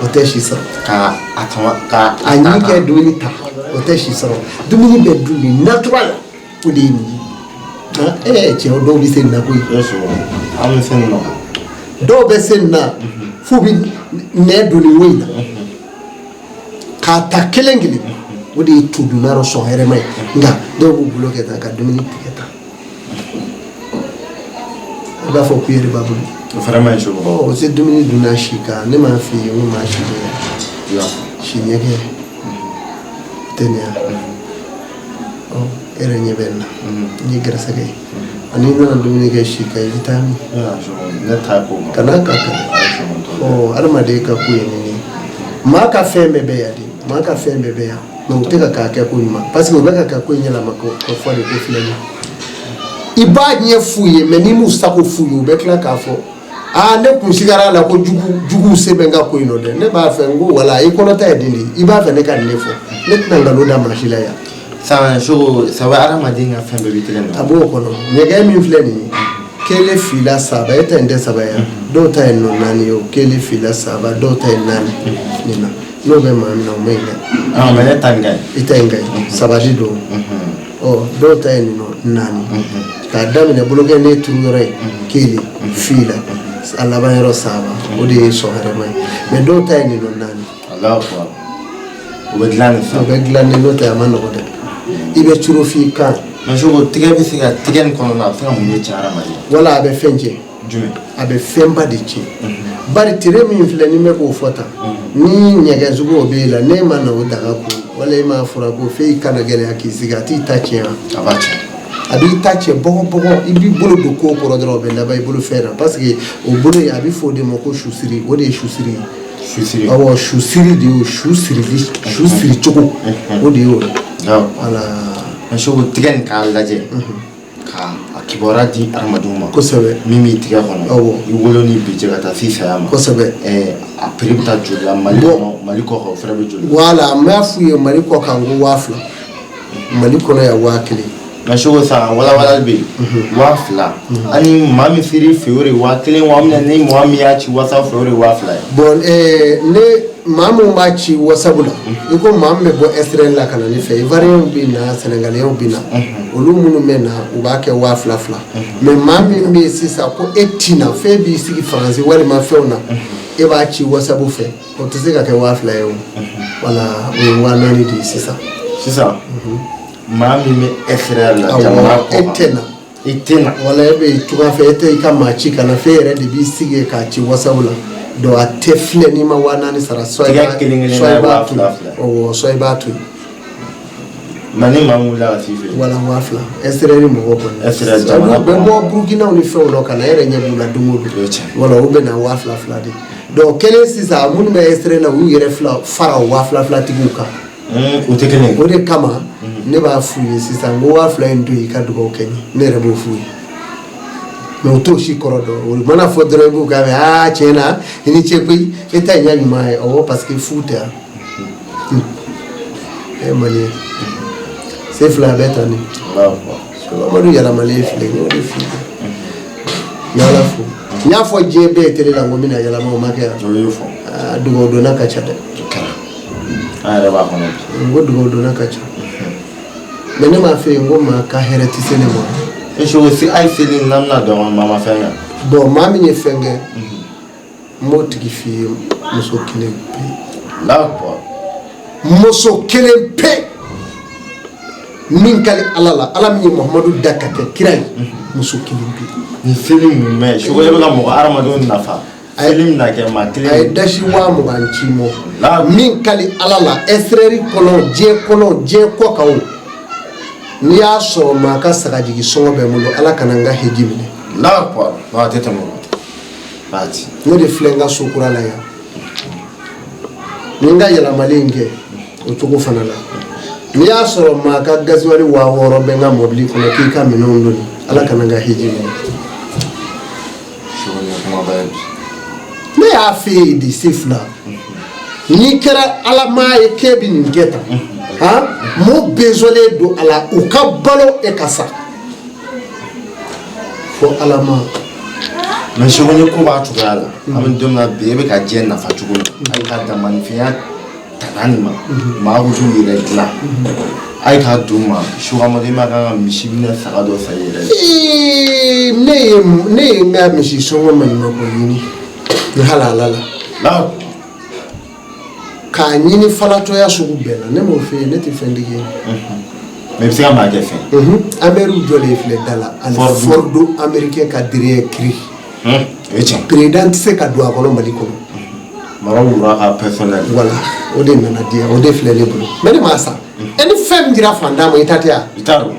o tɛ si sɔrɔ. Ka a tama ka a ɲi kɛ dumuni ta, o tɛ si sɔrɔ. Dumuni bɛ dun de naturel, o de ye nin ye. Ɛɛ, cɛw dɔw bɛ se nin na koyi. An bɛ se nin na. Dɔw bɛ se nin na f'u bɛ nɛ don nin wo in na k'a ta kelen kelen. O de ye todunna rɔ sɔn hɛrɛma ye. Nka dɔw b'u bolo kɛ tan ka dumuni tigɛ tan, i b'a fɔ kuyɛri b'a bolo. O fana ma ɲi, Seko. Ɔ, o tɛ dumuni dunna si kan. Ne m'a f'i ye n ko maa si bɛ si ɲɛgɛn tɛ nin ya. Ɔ, e yɛrɛ ɲɛ bɛ nin na, n ye gɛrɛsɛgɛ ye. Ani i nana dumuni kɛ si kan, i bɛ taa min? Ne ta ko ma. Kana ka kan. Ɔ, adamaden ka ko ye nin ye. Maa ka fɛn bɛɛ bɛ yan de, maa ka fɛn bɛɛ bɛ yan, mais u tɛ ka k'a kɛ ko ɲuman, parce que u bɛ ka kɛ ko in yɛlɛma ko fɔ de ko filɛ nin ye. I b'a ɲɛ f'u ye, mais n'i m'u sago f'u ye, u bɛ tila k'a fɔ: aa, ne kun sigara a la ko jugu juguw se bɛ n ka ko in nɔ dɛ. Ne b'a fɛ n ko wala i kɔnɔta ye nin de ye, i b'a fɛ ne ka nin de fɔ, ne tɛna nkalon da maa si la yan. San, Seko, sabu hadamaden ka fɛn bɛɛ b'i tɛgɛ nɔ. A b'o kɔnɔ. Ɲɛgɛn min filɛ nin ye, kelen, fila, saba, e ta in tɛ saba ye, dɔw ta ye nɔ naani ye o. Kelen, fila, saba, dɔw ta ye naani nin na. N'o bɛ maa min na, o ma ɲi dɛ. Ah, mais ne ta in ka ɲi. I ta in ka ɲi, saba de don. Ɔ, dɔw ta ye nin nɔ naani. K'a daminɛ bolokɛ ne turu yɔrɔ ye kelen, fila, a laban yɔrɔ saba, o de ye sɔn hɛrɛma ye. Mais dɔw ta ye nin nɔ naani. Allahu akbar. O bɛ dilan de O sisan. bɛ dilan ni n'o tɛ, a ma nɔgɔ dɛ. I bɛ turo f'i kan. Mais Seko, tigɛ bɛ se ka, tigɛ nin kɔnɔna, a bɛ se ka mun de tiɲɛ hadamaden? Wala a bɛ fɛn tiɲɛ. Jumɛn? A bɛ fɛnba de tiɲɛ. Bari tere min filɛ ni bɛ k'o fɔ tan, ni ɲɛgɛn sugu o b'e la, n'e ma na o daga ko wala e m'a fura ko f'e kana gɛlɛya k'i sigi, a t'i ta tiɲɛ wa? A b'a tiɲɛ. A b'i ta tiɲɛ bɔgɔ bɔgɔ. I b'i bolo don ko kɔrɔ dɔrɔn, o bɛ laban i bolo fɛn na, parce que o bolo in, a bɛ fɔ o de ma ko susiri. O de ye susiri ye. Susiri. Awɔ, susiri de y'o, su sirili, su siri cogo, o de y'o ye. Wala. Mais Seko, tigɛ nin k'a lajɛ ka a kibaruya di hadamadenw ma. Kosɛbɛ. Min b'i tigɛ kɔnɔ. Awɔ. I wolo ni bi cɛ ka taa se saya ma. Kosɛbɛ. A prix bɛ taa joli la Mali kɔnɔ? Mali kɔ kan, o fana bɛ joli la? Wala, n b'a f'u ye, Mali kɔ kan ko 2000, Mali kɔnɔ yan 1000. Mais Seko, sisan walawalali bɛ yen. 2000 ani maa min ser'i fɛ, o de ye 1000 wa minɛ, ni mɔgɔ min y'a ci WhatsApp fɛ, o de ye 2000 ye. Bon, ne maa min b'a ci WhatsApp la, i ko maa min bɛ bɔ extérieur la ka na ne fɛ, Ivoirien bɛ na, Sénégalais bɛ na, olu minnu bɛ na, u b'a kɛ waa fila fila. Mais maa min bɛ yen sisan ko e ti na, f'e b'i sigi Faransi walima fɛnw na, e b'a ci WhatsApp fɛ, o tɛ se ka kɛ 2000 ye o. Wala, o ye 4000 de ye sisan. Sisan maa min bɛ extérieur la, jamana Awɔ, e kɔ kan, tɛ na. I tɛ na. Wala, e bɛ tunga fɛ, e tɛ i ka maa ci ka na f'e yɛrɛ de b'i sigi k'a ci WhatsApp la. Donc a tɛ filɛ n'i ma 4000 sara, soit i Tigɛ b'a kelen kelen soit na i b'a waa to fila yen. fila. Awɔ, soit i b'a to yen. Mais ni maa min wulila ka t'i fɛ yen? Wala, 2000, extérieur mɔgɔ kɔni. Extérieur, jamana Olu bɛ kɔnɔ. bɔ Burukinaw ni fɛnw na ka na, e yɛrɛ ɲɛ b'u la don o don. O ye tiɲɛ. Wala, o bɛ na waa fila fila de. Donc kelen sisan, minnu bɛ extérieur la, u y'u yɛrɛ fila fara o waa fila fila tigiw kan. O tɛ kelen ye. O de kama ne b'a f'u ye sisan ko 2000 in to yen, i ka dugawu kɛ n ye. Ne yɛrɛ b'o f'u ye, mais u t'o si kɔrɔ dɔn. O mana fɔ dɔrɔn, i b'u k'a mɛn: aa, tiɲɛ na, i ni ce koyi, e ta in y'a ɲuman ye. Awɔ, parce que fu tɛ yan. E malien se fila a bɛ tan de. Allahu akbar. Amadu yɛlɛmalen filɛ, n y'o de f'i ye. N y'Ala fo, n y'a fɔ diɲɛ bɛɛ ye télé la n ko n bɛna yɛlɛma, o ma kɛ yan. O y'o fɔ. Aa, dugawu donna ka ca dɛ. O kɛra, an yɛrɛ b'a kɔnɔ bi. N ko dugawu donna ka ca, mais ne m'a fɛ yen n ko maa ka hɛrɛ tɛ se ne ma. E Seko, si hali seli n'an bɛna dɔn kɔnɔ, maa ma fɛn kɛ. Bon, maa min ye fɛn kɛ, n b'o tigi f'i ye: muso kelen pe. Allahu akbar. Muso kelen pe. Min kali Ala la, Ala min ye Muhamadu da ka kɛ kira ye, muso kelen pe. Nin seli mun mɛ Seko, e bɛ ka mɔgɔ hadamadenw nafa, seli min na kɛ maa kelen. A ye dasi 20.000 ci mɔ. La. Min kali Ala la, extérieur kɔnɔ, diɲɛ kɔnɔ, diɲɛ kɔ kan o, n'i y'a sɔrɔ maa ka sagajigi sɔngɔ bɛ n bolo, Ala kana n ka heji minɛ. La quoi, non, a tɛ tɛmɛ o kan baati. Ne de filɛ n ka so kura la yan, ni n ka yɛlɛmali in kɛ o cogo fana la, n'i y'a sɔrɔ maa ka gaziwali 6000 bɛ n ka mɔbili kɔnɔ k'i ka minɛnw doni, Ala kana n ka heji minɛ. Seko, nin ye kumaba ye bi. Ne y'a f'e ye de, se fila, n'i kɛra ala maa ye k'e bɛ nin kɛ tan, han, mɔɔ besoin don a la, u ka balo, e ka sa fo ala ma. Mais Seko, ni ko b'a cogoya la, an bɛ don min na bi, e bɛ ka diɲɛ nafa cogo min, a ye ka damanifɛnya tana nin ma, maa ko t'u yɛrɛ dilan, a ye k'a d'u ma. Seko Amadu, e ma kan ka misi minɛ, saga dɔ san i yɛrɛ ye. Ee, ne ye n ka misi sɔngɔ maɲumanko ɲini ni halala la La. k'a ɲini falatɔya sugu bɛɛ la. Ne m'o f'e ye, ne tɛ fɛntigi ye. Mais i bɛ se ka maa kɛ fɛn. Amérique jɔlen filɛ da la ani Ford. Ford américain ka derrière cri. O ye tiɲɛ. Président tɛ se ka don a kɔnɔ Mali kɔnɔ. Mara wura ka personnel. Voilà, o de nana di yan, o de filɛ ne bolo, mais ne m'a san. E ni fɛn min dira fantan ma, i ta tɛ yan. I t'a dɔn.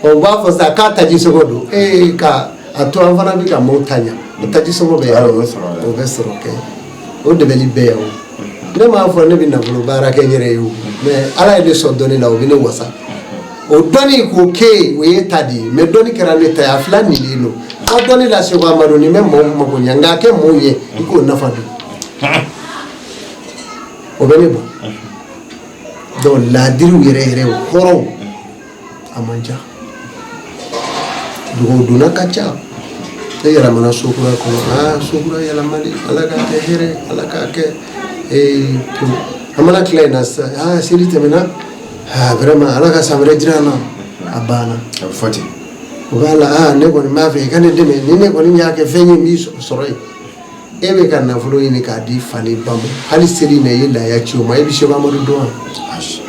Ɔ, u b'a fɔ sisan k'a taji sɔngɔ don ee, ka a to an fana bɛ ka maaw ta ɲa, o taji sɔngɔ bɛ yan. O bɛ sɔrɔ dɛ. O bɛ sɔrɔ kɛ, o dɛmɛli bɛ yan. O ne m'a fɔ ne bɛ nafolo baara kɛ n yɛrɛ ye o, mais Ala ye ne sɔn dɔnni la, o bɛ ne wasa. O dɔnni k'o kɛ yen, o ye ta de ye, mais dɔnni kɛra ne ta ye, a fila nilen don. Aw dɔnni la, Seko Amadu, nin bɛ maaw mako ɲɛ, nka a kɛ maaw ye i k'o nafa dɔn, o bɛ ne bɔ. Donc laadiriw yɛrɛ yɛrɛ, o hɔrɔnw, a man ca, dugawu donna ka ca. Ne yɛlɛmana so kura kɔnɔ, aa, so kura yɛlɛmali, Ala k'a kɛ hɛrɛ, Ala k'a kɛ ee pewu. An mana tila yen na sisan, aa, seli tɛmɛna, aa, vraiment, Ala ka san wɛrɛ jira an na, a banna. A bɛ fɔ ten. O b'a la, aa, ne kɔni b'a fɛ i ka ne dɛmɛ, ni ne kɔni y'a kɛ fɛn ye, n b'i sɔrɔ yen. E bɛ ka nafolo ɲini k'a di fa ni ba ma, hali seli in na i ye laya ci o ma, e bɛ Seko Amadu dɔn wa? Ayi.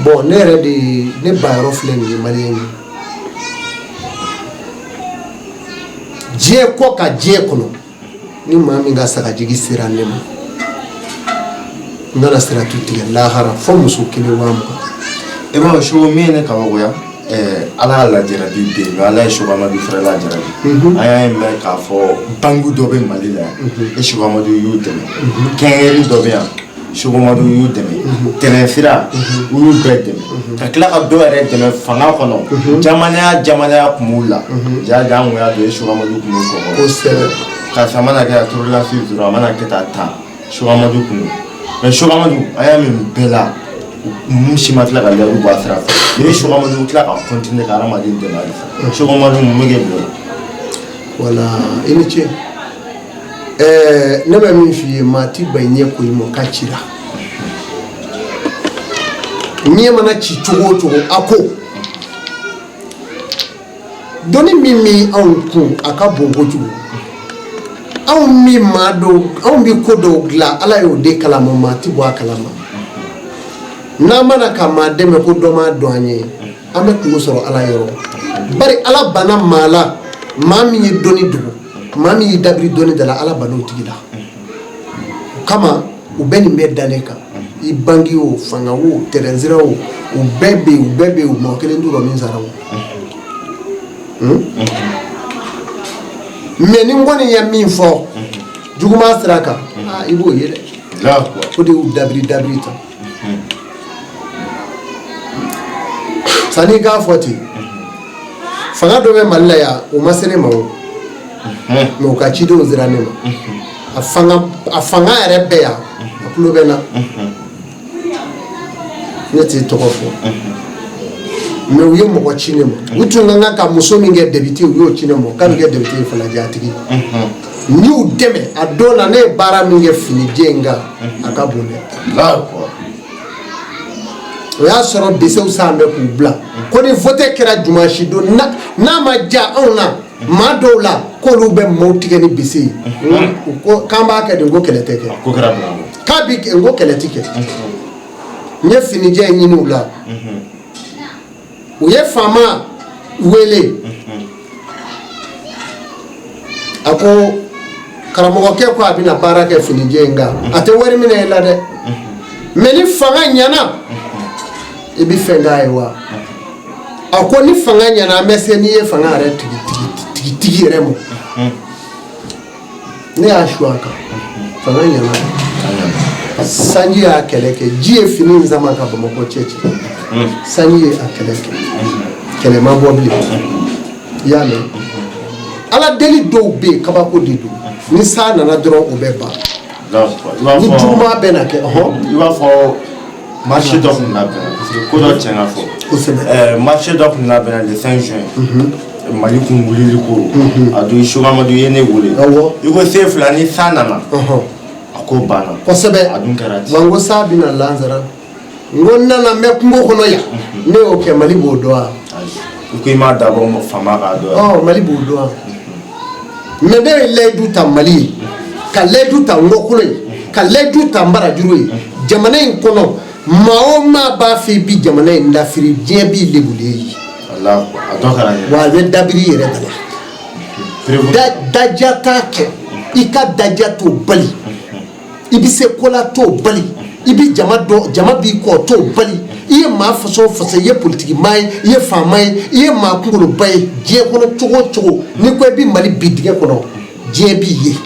Bon, ne yɛrɛ de, ne ba yɔrɔ filɛ nin ye, maliyɛn ye, diɲɛ kɔ ka diɲɛ kɔnɔ, ni maa min ka sagajigi sera ne ma, n kana siratu tigɛ lahara fo muso kelen 20.000. I b'a dɔn Seko, min ye ne kabakoya, Ala ka lajarabi bɛ yen, mais Ala ye Seko Amadu fɛnɛ lajarabi. An y'a ye mɛn k'a fɔ banque dɔ bɛ Mali la yan, e Seko Amadu y'u dɛmɛ, quincaillerie dɔ bɛ yan, Seko Amadu y'u dɛmɛ, tɛrɛn sira, u y'u bɛɛ dɛmɛ, ka tila ka dɔw yɛrɛ dɛmɛ fanga kɔnɔ, jamanaya jamanaya kun b'u la ja ja, an kun y'a dɔn e Seko Amadu kun b'u kɔ. Kosɛbɛ. Karisa mana kɛ a torolasi dɔrɔn, a mana kɛ tan tan, Seko Amadu kun don. Mais Seko Amadu, an y'a min bɛɛ la, mun si ma tila ka layidu bɔ a sira fɛ, ni Seko Amadu tila ka continuer ka hadamaden dɛmɛ halisa. Seko Amadu, mun bɛ kɛ bilen? Wala, i ni ce. Ne bɛ min f'i ye, maa ti ban i ɲɛ ko i ma k'a cira. Ɲɛ mana ci cogo o cogo, a ko dɔnni min bɛ anw kun, a ka bon kojugu. Anw min maa dɔw, anw bɛ ko dɔw dilan, Ala y'o de kalama, maa ti bɔ a kalama. N'an mana ka maa dɛmɛ ko dɔ m'a dɔn an ye, an bɛ kungo sɔrɔ Ala yɔrɔ. Bari Ala banna maa la, maa min ye dɔnni dogo, maa min y'i dabiri dɔnni da la, Ala banna o tigi la. O kama u bɛ nin bɛɛ da ne kan, i banque o, fanga o, tɛrɛn sira o, u bɛɛ bɛ yen, u bɛɛ bɛ yen, mɔgɔ kelen t'u rɔ min sara o. Mais ni n kɔni ye min fɔ juguman sira kan, aa, i b'o ye dɛ. O de y'u dabiri dabiri tan. Sanni i k'a fɔ ten, fanga dɔ bɛ Mali la yan, o ma se ne ma o, mais u ka cidenw sera ne ma. A fanga yɛrɛ bɛ yan, a tulo bɛ n na, ne t'i tɔgɔ fɔ, mais u ye mɔgɔ ci ne ma. U tun ka kan ka muso min kɛ député, u y'o ci ne ma k'a bɛ kɛ député ye Falajɛ. A tigi n y'u dɛmɛ a don na, ne ye baara min kɛ finijɛ in kan, a ka bon dɛ. O y'a sɔrɔ besew san bɛ k'u bila ko ni vote kɛra dimanche don, n'a ma diya anw na, maa dɔw la, k'olu bɛ maaw tigɛ ni bese ye. U ko k'an b'a kɛ de, ko kɛlɛ tɛ kɛ. Ko kɛra Bamakɔ. K'a bi n ko kɛlɛ ti kɛ. N ye finijɛ ɲini u la, u ye faama wele. A ko karamɔgɔkɛ ko a bɛna baara kɛ finijɛ in kan, a tɛ wari minɛ i la dɛ, mais ni fanga ɲɛna, i bɛ fɛn k'a ye wa? A ko ni fanga ɲɛna, an bɛ se n'i ye fanga yɛrɛ tigi tigi tigi yɛrɛ ma. Ne y'a su a kan, fanga ɲɛna, sanji y'a kɛlɛ kɛ, ji ye fini in sama ka Bamakɔ cɛ ci. Sanji ye a kɛlɛ kɛ, kɛlɛ ma bɔ bilen. I y'a mɛn, Ala deli dɔw bɛ yen, kabako de don. Ni san nana dɔrɔn, o bɛ ban. Ni juguman bɛ na kɛ, ɔhɔn. I b'a fɔ marché dɔ tun labɛnna, parce que ko dɔ tiɲɛ ka fɔ. Kosɛbɛ. Marché dɔ tun labɛnna le 5 juin, Mali kun wulili ko a don. Seko Amadu ye ne wele. I ko sen fila ni san nana, a ko banna. Kosɛbɛ. A dun kɛra ten. Wa n ko san bɛna lansara, n ko n nana n bɛ kungo kɔnɔ yan, ne y'o kɛ, Mali b'o dɔn wa? I ko i m'a dabɔ faama k'a dɔn. Ɔ, Mali b'o dɔn wa? Mais ne ye layidu ta Mali ye, ka layidu ta Ngɔkolo ye, ka layidu ta Nbarajuru ye. Jamana in kɔnɔ, maa o maa b'a fɛ i bi jamana in lafiri, diɲɛ b'i lebulen ye. A dɔ kɛra. Wa a bɛ dabiri i yɛrɛ da la. Daja t'a kɛ, i ka daja t'o bali, i bɛ se ko la t'o bali, i bɛ jama dɔn, jama b'i kɔ t'o bali. I ye maa façon o façon, i ye politiki maa ye, i ye faama ye, i ye maa kunkoloba ye diɲɛ kɔnɔ, cogo o cogo, n'i ko i bɛ Mali bi dingɛ kɔnɔ, diɲɛ b'i ye.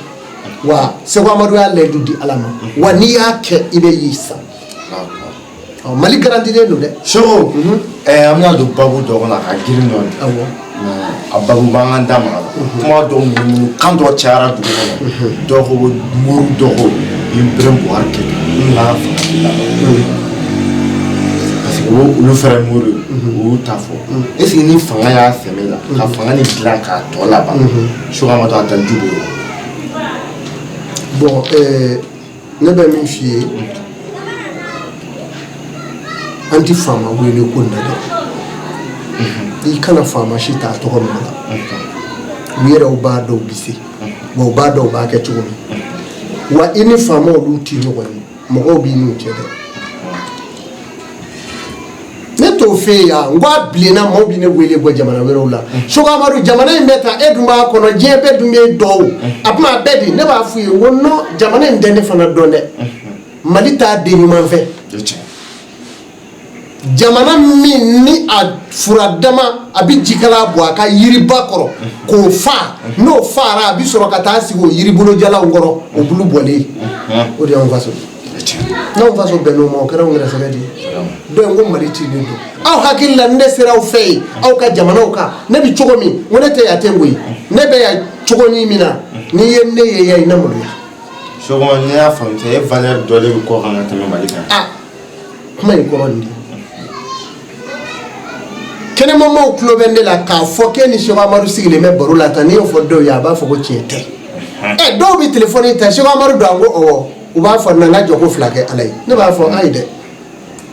Wa Seko Amadu y'a layidu di Ala ma, wa n'i y'a kɛ, i bɛ y'i sa. Mali garantilen don dɛ. Seko, an bɛna don babu dɔ kɔnɔ, a ka girin dɔɔnin. Awɔ. A babu b'an ka da maga la. Kuma dɔw munumunu kan dɔ cayara dugu kɔnɔ. Dɔw ko mori, dɔw ko Ibrahim Buhari kɛ n'a fanga ti laban. Parce que olu fɛnɛ mori ye, u y'u ta fɔ. Est ce que ni fanga y'a sɛmɛ la ka fanga ni dilan k'a tɔ laban, Seko Amadu a dalu b'o la? Bon, ne bɛ min f'i ye, an ti faama wele ko nin na dɛ. I kana faama si t'a tɔgɔ mɔgɔ la. U yɛrɛw b'a dɔn u bɛ se wa, u b'a dɔn u b'a kɛ cogo min. Wa i ni faama olu ti ɲɔgɔn ye, mɔgɔw b'i n'u cɛ dɛ. Ne t'o fɛ yen yan. N ko a bilenna, maaw bɛ ne wele bɔ jamana wɛrɛw la. Seko Amadu, jamana in bɛ tan, e dun b'a kɔnɔ, diɲɛ bɛɛ dun bɛ dɔn a kuma a bɛɛ di. Ne b'a f'u ye n ko non, jamana in tɛ ne fana dɔn dɛ. Mali t'a den ɲuman fɛ. Jamana min ni a fura dama, a bɛ jikala bɔ a ka yiriba kɔrɔ k'o fa, n'o fara, a bɛ sɔrɔ ka taa sigi o yiribolojalaw kɔrɔ, o bulu bɔlen, o de y'anw faso. N'anw faso bɛnn'o ma, o kɛra anw gɛrɛsɛgɛ de ye. Donc ko Mali ti ne dɔn. Aw hakili la ne sera aw fɛ yen, aw ka jamanaw kan, ne bɛ cogo min, n ko ne tɛ yan ten koyi. Ne bɛ yan cogo min na, n'i ye ne ye yan, i na maloya. Seko, ne y'a faamu, e valeur dɔ de bɛ kɔ kan ka tɛmɛ Mali kan. Ah, kuma in kɔrɔ nin de, kɛnɛmamaw tulo bɛ ne la k'a fɔ k'e ni Seko Amadu sigilen bɛ baro la tan. N'i y'o fɔ dɔw ye, a b'a fɔ ko tiɲɛ tɛ. Ɛ, dɔw bɛ telefɔni ta, Seko Amadu don, an ko ɔwɔ. U b'a fɔ na n ka jɔ ko fila kɛ Ala ye. Ne b'a fɔ ayi dɛ,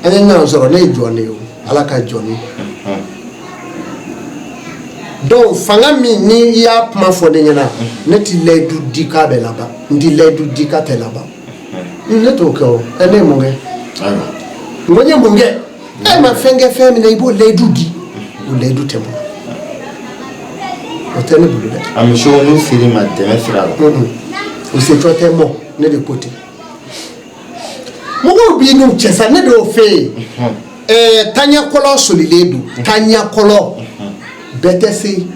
an ye ɲɔgɔn sɔrɔ, ne ye jɔn de ye o, Ala ka jɔn ye. Donc fanga min ni i y'a kuma fɔ ne ɲɛna, ne ti layidu di k'a bɛ laban, n ti layidu di k'a tɛ laban, ne t'o kɛ o. Ɛ, ne ye mun kɛ? N ko n ye mun kɛ? E ma fɛn kɛ, fɛn min na i b'o layidu di, o layidu tɛ n bolo, o tɛ ne bolo dɛ. A misiw n'u ser'i ma dɛmɛ sira la? O setɔ tɛ mɔ, ne de ko ten. Mɔgɔw b'i n'u cɛ sa, ne de y'o fɛ yen. Ɛɛ, taɲakɔlɔ solilen don, taɲakɔlɔ bɛɛ tɛ se,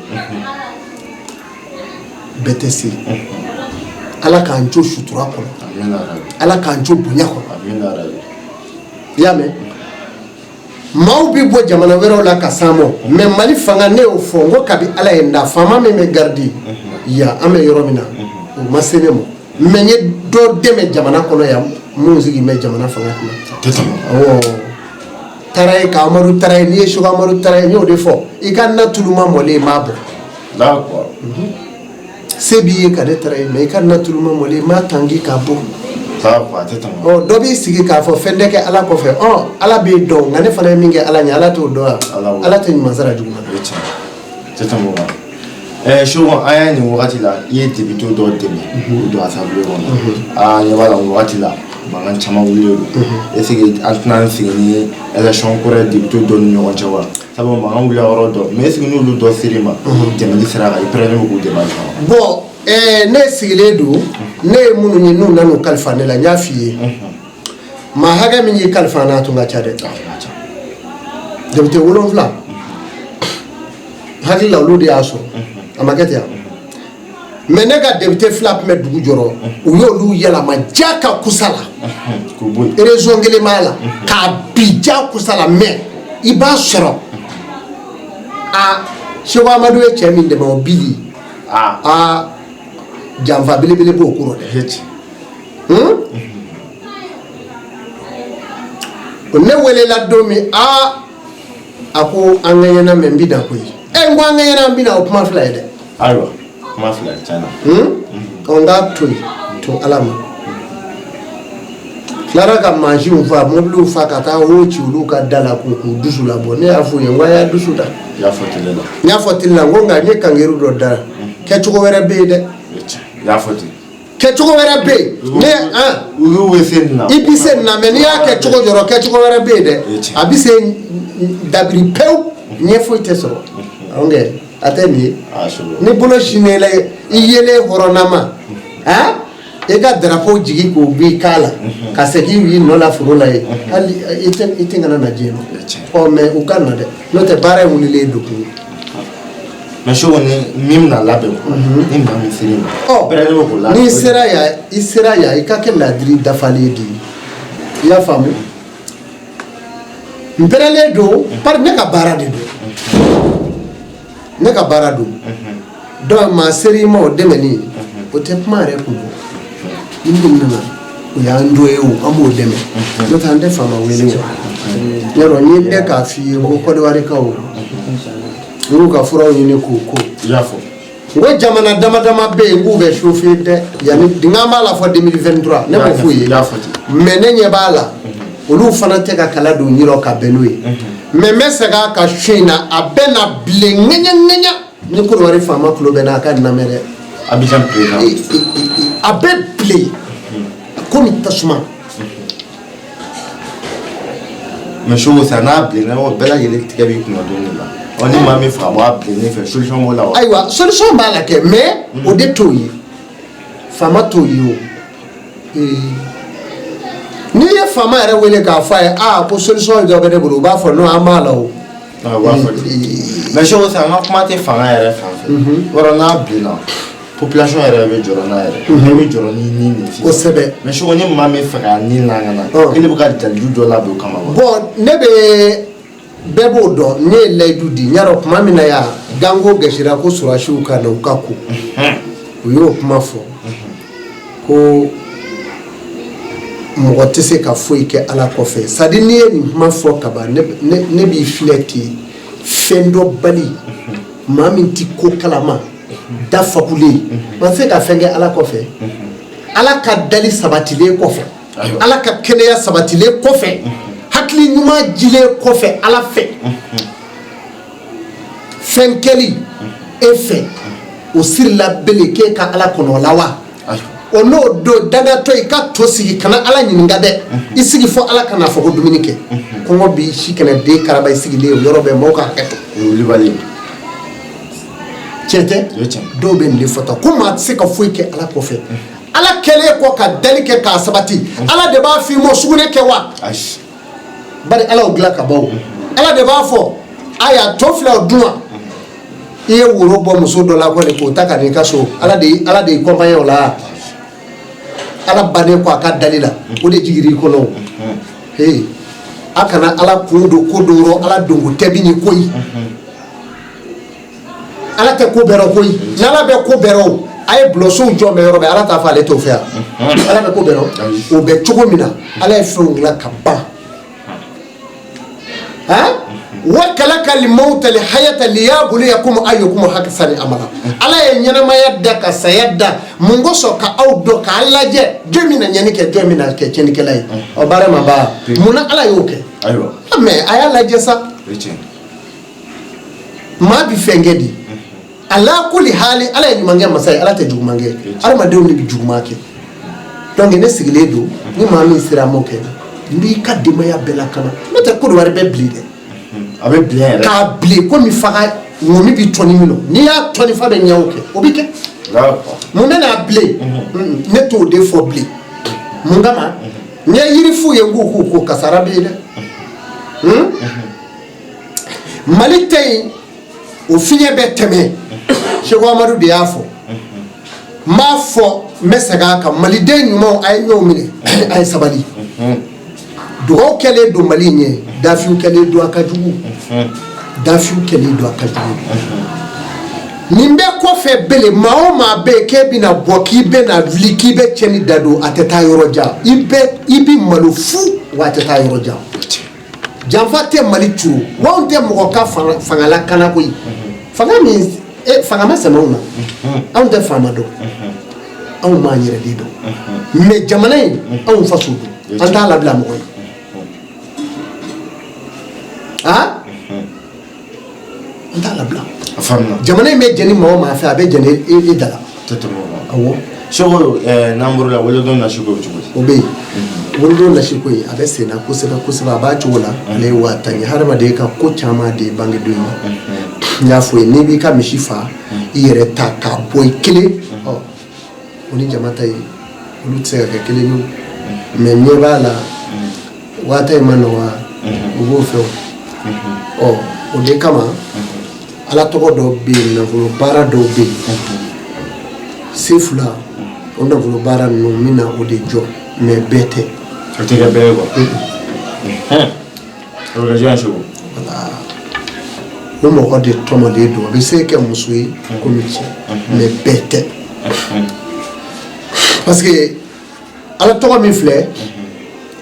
bɛɛ tɛ se. Ala k'an jo sutura kɔnɔ, Ala k'an jo bonya kɔnɔ. I y'a mɛn, maaw bɛ bɔ jamana wɛrɛw la ka s'an ma, mais Mali fanga, ne y'o fɔ, n ko kabi Ala ye n da, faama min bɛ garidi yan, an bɛ yɔrɔ min na, o ma se ne ma, mais n ye dɔ dɛmɛ jamana kɔnɔ yan, mun sigi bɛ jamana fanga kunna. Awɔ, taara ye ka Amadu taara ye, n'i ye Seko Amadu taara ye, n y'o de fɔ, i ka na tuluma mɔlen, i m'a bɔ. Se b'i ye ka ne taara ye, mais i ka na tuluma mɔlen, i m'a tangi k'a bɔ. Ɔ, dɔ b'i sigi k'a fɔ fɛn tɛ kɛ Ala kɔfɛ. Ɔ, Ala b'i dɔn, nka ne fana ye min kɛ Ala ɲɛ, Ala t'o dɔn wa? Ala tɛ ɲuman sara juguman na. Ɛɛ Seko, an y'a nin wagati la, i ye député dɔw dɛmɛ k'u don assemblée kɔnɔ. Aa, ɲɛ b'a la nin wagati la. Mankan caman wulilen don. Est ce que an tɛna an sigi ni élection kura ye député dɔ ni ɲɔgɔn cɛ wa? Sabu mankan wulila yɔrɔ dɔ, mais est ce que n'olu dɔ ser'i ma dɛmɛli sira kan, i pɛrɛnnen don k'u dɛmɛ halisa wa? Bon, ne sigilen don, ne ye minnu ye n'u nan'u kalifa ne la, n y'a f'i ye, maa hakɛ min y'i kalifa n'a tun ka ca dɛ. Député 7, hakili la olu de y'a sɔrɔ, a ma kɛ ten wa? Mais ne ka député 2 tun bɛ dugu jɔrɔ, u y'olu yɛlɛma ja ka kusa la. K'u bɔ yen. Raison kelen b'a la k'a bi ja kusa la, mais i b'a sɔrɔ a Seko Amadu ye cɛ min dɛmɛ, o bili aa, janfa belebele b'o kɔrɔ dɛ. Heci. Ne welela don min, aa, a ko an ka ɲɛna mɛ n bɛ na koyi. Ɛ, n ko an ka ɲɛna, n bɛ na, o kuma fila ye dɛ. Ayiwa, kuma fila ye tiɲɛ na. Ɔ, n k'a to yen, to Ala ma. Tilara ka mansinw fa, mobiliw fa, ka taa wo ci olu ka da la k'u dusu labɔ. Ne y'a f'u ye, n ko a y'a dusu da. I y'a fɔ tele la. N y'a fɔ tele la, n ko nka n ye kangeru dɔ da, kɛcogo wɛrɛ bɛ yen dɛ. I y'a fɔ ten. Kɛcogo wɛrɛ bɛ yen, ne an Olu bɛ se nin na. I bɛ se nin na, mais n'i y'a kɛ cogo jɔrɔ, kɛcogo wɛrɛ bɛ yen dɛ. A bɛ se dabiri pewu, ɲɛ foyi tɛ sɔrɔ. Ok, a tɛ nin ye. Ni bolo sinnen la, i yelen hɔrɔnnama, han, i ka drapeau jigi k'o b'i kan la ka segin i nɔ la foro la yen, hali i tɛ kana na diɲɛ ma. Ɔ, mais u ka na dɛ, n'o tɛ baara in wulilen don kun. Mais Seko, ni min bɛna labɛn, ni maa min ser'i ma, ɔ pɛrɛnnen bɛ k'o labɛn. N'i sera yan, i sera yan, i ka kɛ ladiri dafalen de ye, i y'a faamu? N pɛrɛlen don bari ne ka baara de don, ne ka baara don. Donc maa ser'i ma, o dɛmɛni, o tɛ kuma yɛrɛ kun bɔ. Ni min nana, o y'an dɔ ye, o an b'o dɛmɛ, n'o tɛ an tɛ faama wele. O yɔrɔ n ye bɛɛ k'a f'i ye ko Kɔdiwarikaw, n y'u ka furaw ɲini k'u ko. I y'a fɔ. N ko jamana dama dama bɛ yen k'u bɛ chauffer dɛ, yanni n b'a la fɔ 2023, ne b'o f'u ye. I y'a fɔ ten. Mais ne ɲɛ b'a la, olu fana tɛ ka kala don yɔrɔ ka bɛn n'o ye. Mais n bɛ segin a kan su in na, a bɛ na bilen ŋɛɲɛ ŋɛɲɛ. Ni Kɔdiwari faama tulo bɛ n na, a ka nin lamɛn dɛ. Abidjan président. A bɛ bilen komi tasuma. Mais Seko, sa n'a bilenna, o bɛɛ lajɛlen tigɛ b'i kunna don de la. Ɔ, ni maa min faga bɔ a bilennen fɛ, solution b'o la wa? Ayiwa, solution b'a la kɛ, mais o de t'o ye, faama t'o ye. O n'i ye faama yɛrɛ wele k'a fɔ a ye, aa, ko solution dɔ bɛ ne bolo, u b'a fɔ non, an b'a la o. Ah, u b'a fɔ ten. Mais Seko, sa an ka kuma tɛ fanga yɛrɛ fan fɛ. Yɔrɔ n'a bilenna, population yɛrɛ bɛ jɔrɔ n'a yɛrɛ. Bɛɛ bɛ jɔrɔ ni nin de sisan. Kosɛbɛ. Mais Seko, ni maa min fɛ k'a ni lakana, k'ale bɛ ka dalilu dɔ labɛn o kama wa? Bon, ne bɛ bɛɛ b'o dɔn, ne ye layidu di n y'a dɔn tuma min na yan, ganko gɛsira ko surasiw ka na u ka ko, u y'o kuma fɔ ko mɔgɔ tɛ se ka foyi kɛ Ala kɔfɛ. C'est à dire, n'i ye nin kuma fɔ kaban, ne b'i filɛ ten, fɛn dɔ bali maa min ti ko kalama, da fakulen ma se ka fɛn kɛ Ala kɔfɛ, Ala ka dali sabatilen kɔfɛ, Ala ka kɛnɛya sabatilen kɔfɛ, hakili ɲuman jilen kɔfɛ, Ala fɛ fɛn kɛli e fɛ, o sirila bele k'e ka Ala kɔnɔ la wa? O n'o don dangatɔ, i ka to sigi, kana Ala ɲininka dɛ, i sigi fɔ Ala kana fɔ ko dumuni kɛ, kɔngɔ b'i si kɛnɛ den karaba, i sigilen o yɔrɔ bɛɛ, maaw ka hakɛ to. O ye wulibali ye. Tiɲɛ tɛ? O ye tiɲɛ. Dɔw bɛ nin de fɔta ko maa tɛ se ka foyi kɛ Ala kɔfɛ. Ala kɛlen kɔ ka dali kɛ k'a sabati, Ala de b'a f'i ma sugunɛ kɛ wa? Ayi. Bari Ala y'o dilan ka ban. O Ala de b'a fɔ a y'a to filɛ, o dun wa? I ye woro bɔ muso dɔ la kɔni k'o ta ka n'i ka so, Ala de y'i kɔnpanyɛ o la. Ala bannen kɔ a ka dali la, o de jiginr'i kɔnɔ. O hey, a kana Ala kun don ko dɔ rɔ, Ala donko tɛ bi ni koyi. Ala tɛ ko bɛɛ rɔ koyi. N'Ala bɛ ko bɛɛ rɔ, o a ye bulɔsow jɔ mɛ yɔrɔ bɛɛ, Ala t'a fɔ ale t'o fɛ yan. Ala bɛ ko bɛɛ rɔ, o bɛ cogo min na, Ala ye fɛnw dilan ka ban. Han, wa kalaka limawta li hayata liyabluyakum ayyukum ahsanu amala. Ala ye ɲɛnamaya da ka saya da mun kosɔn? Ka aw dɔn, k'a lajɛ jɔn min na ɲɛni kɛ, jɔn min na kɛ tiɲɛnikɛla ye. Ɔ, baara ma ban, munna Ala y'o kɛ? Ayiwa. Mais a y'a lajɛ sa. O ye tiɲɛ. Maa bi fɛn kɛ di, ala kuli hali Ala ye ɲumankɛ masa ye, Ala tɛ juguman kɛ, adamadenw de bɛ juguman kɛ. Donc ne sigilen don, ni maa min sera m'o kɛ, n b'i ka denbaya bɛɛ lakana. N'o tɛ, Kodowari bɛ bilen dɛ. A bɛ bilen yɛrɛ. K'a bilen komi faga ŋɔmi bɛ tɔni min na, n'i y'a tɔni fa bɛ ɲɛ o kɛ, o bɛ kɛ. Mun bɛ n'a bilen? Ne t'o de fɔ bilen. Mun kama? N ye yiri f'u ye, n k'u k'u ko kasara bɛ yen dɛ. Mali tɛ yen, o fiɲɛ bɛ tɛmɛ. Seko Amadu de y'a fɔ. N b'a fɔ, n bɛ segin a kan: maliden ɲumanw, a ye ɲɔgɔn minɛ, a ye sabali. Dugawu kɛlen don Mali ɲɛ, dafiw kɛlen don a ka jugu, dafiw kɛlen don a ka jugu. Nin bɛɛ kɔfɛ, bele maa o maa bɛ yen k'e bɛna bɔ, k'i bɛna wuli, k'i bɛ cɛnni da don, a tɛ taa yɔrɔ jan. I bɛ malo fu wa, a tɛ taa yɔrɔ jan. Janfa tɛ Mali curu wa, anw tɛ mɔgɔ ka fanga lakana koyi. Fanga min fanga ma sɛmɛ anw na, anw tɛ faama dɔn, anw m'an yɛrɛ de dɔn. Mais jamana in, anw faso don, an t'a labila mɔgɔ ye. Aa, an t'a labila. A faamuna. Jamana in bɛ jɛni maa o maa fɛ, a bɛ jɛni e da la. Tɛ tɛmɛ o kan. Awɔ. Seko, n'an bɔr'o la, wolodon nasiko bɛ cogo di? O bɛ yen, wolodon nasiko ye, a bɛ sen na kosɛbɛ kosɛbɛ, a b'a cogo la. Ale ye 10 000 ye. Hadamaden ka ko caman de ye bangedon ye. N y'a fɔ ye, n'i b'i ka misi fa i yɛrɛ ta k'a bɔ i kelen, ɔ o ni jama ta ye, olu tɛ se ka kɛ kelen ye o. Mais ɲɛ b'a la, 10 000 in ma nɔgɔya, u b'o fɛ o. Ɔ o de kama, ala tɔgɔ dɔw bɛ yen, nafolo baara dɔw bɛ yen, se fila o nafolo baara ninnu, n bɛna o de jɔ, mais bɛɛ tɛ. O tɛ kɛ bɛɛ ye quoi. O bɛ kɛ jɔn ye, Seko? Wala, o mɔgɔ de tɔmɔlen don. A bɛ se kɛ muso ye komi cɛ, mais bɛɛ tɛ, parce que ala tɔgɔ min filɛ,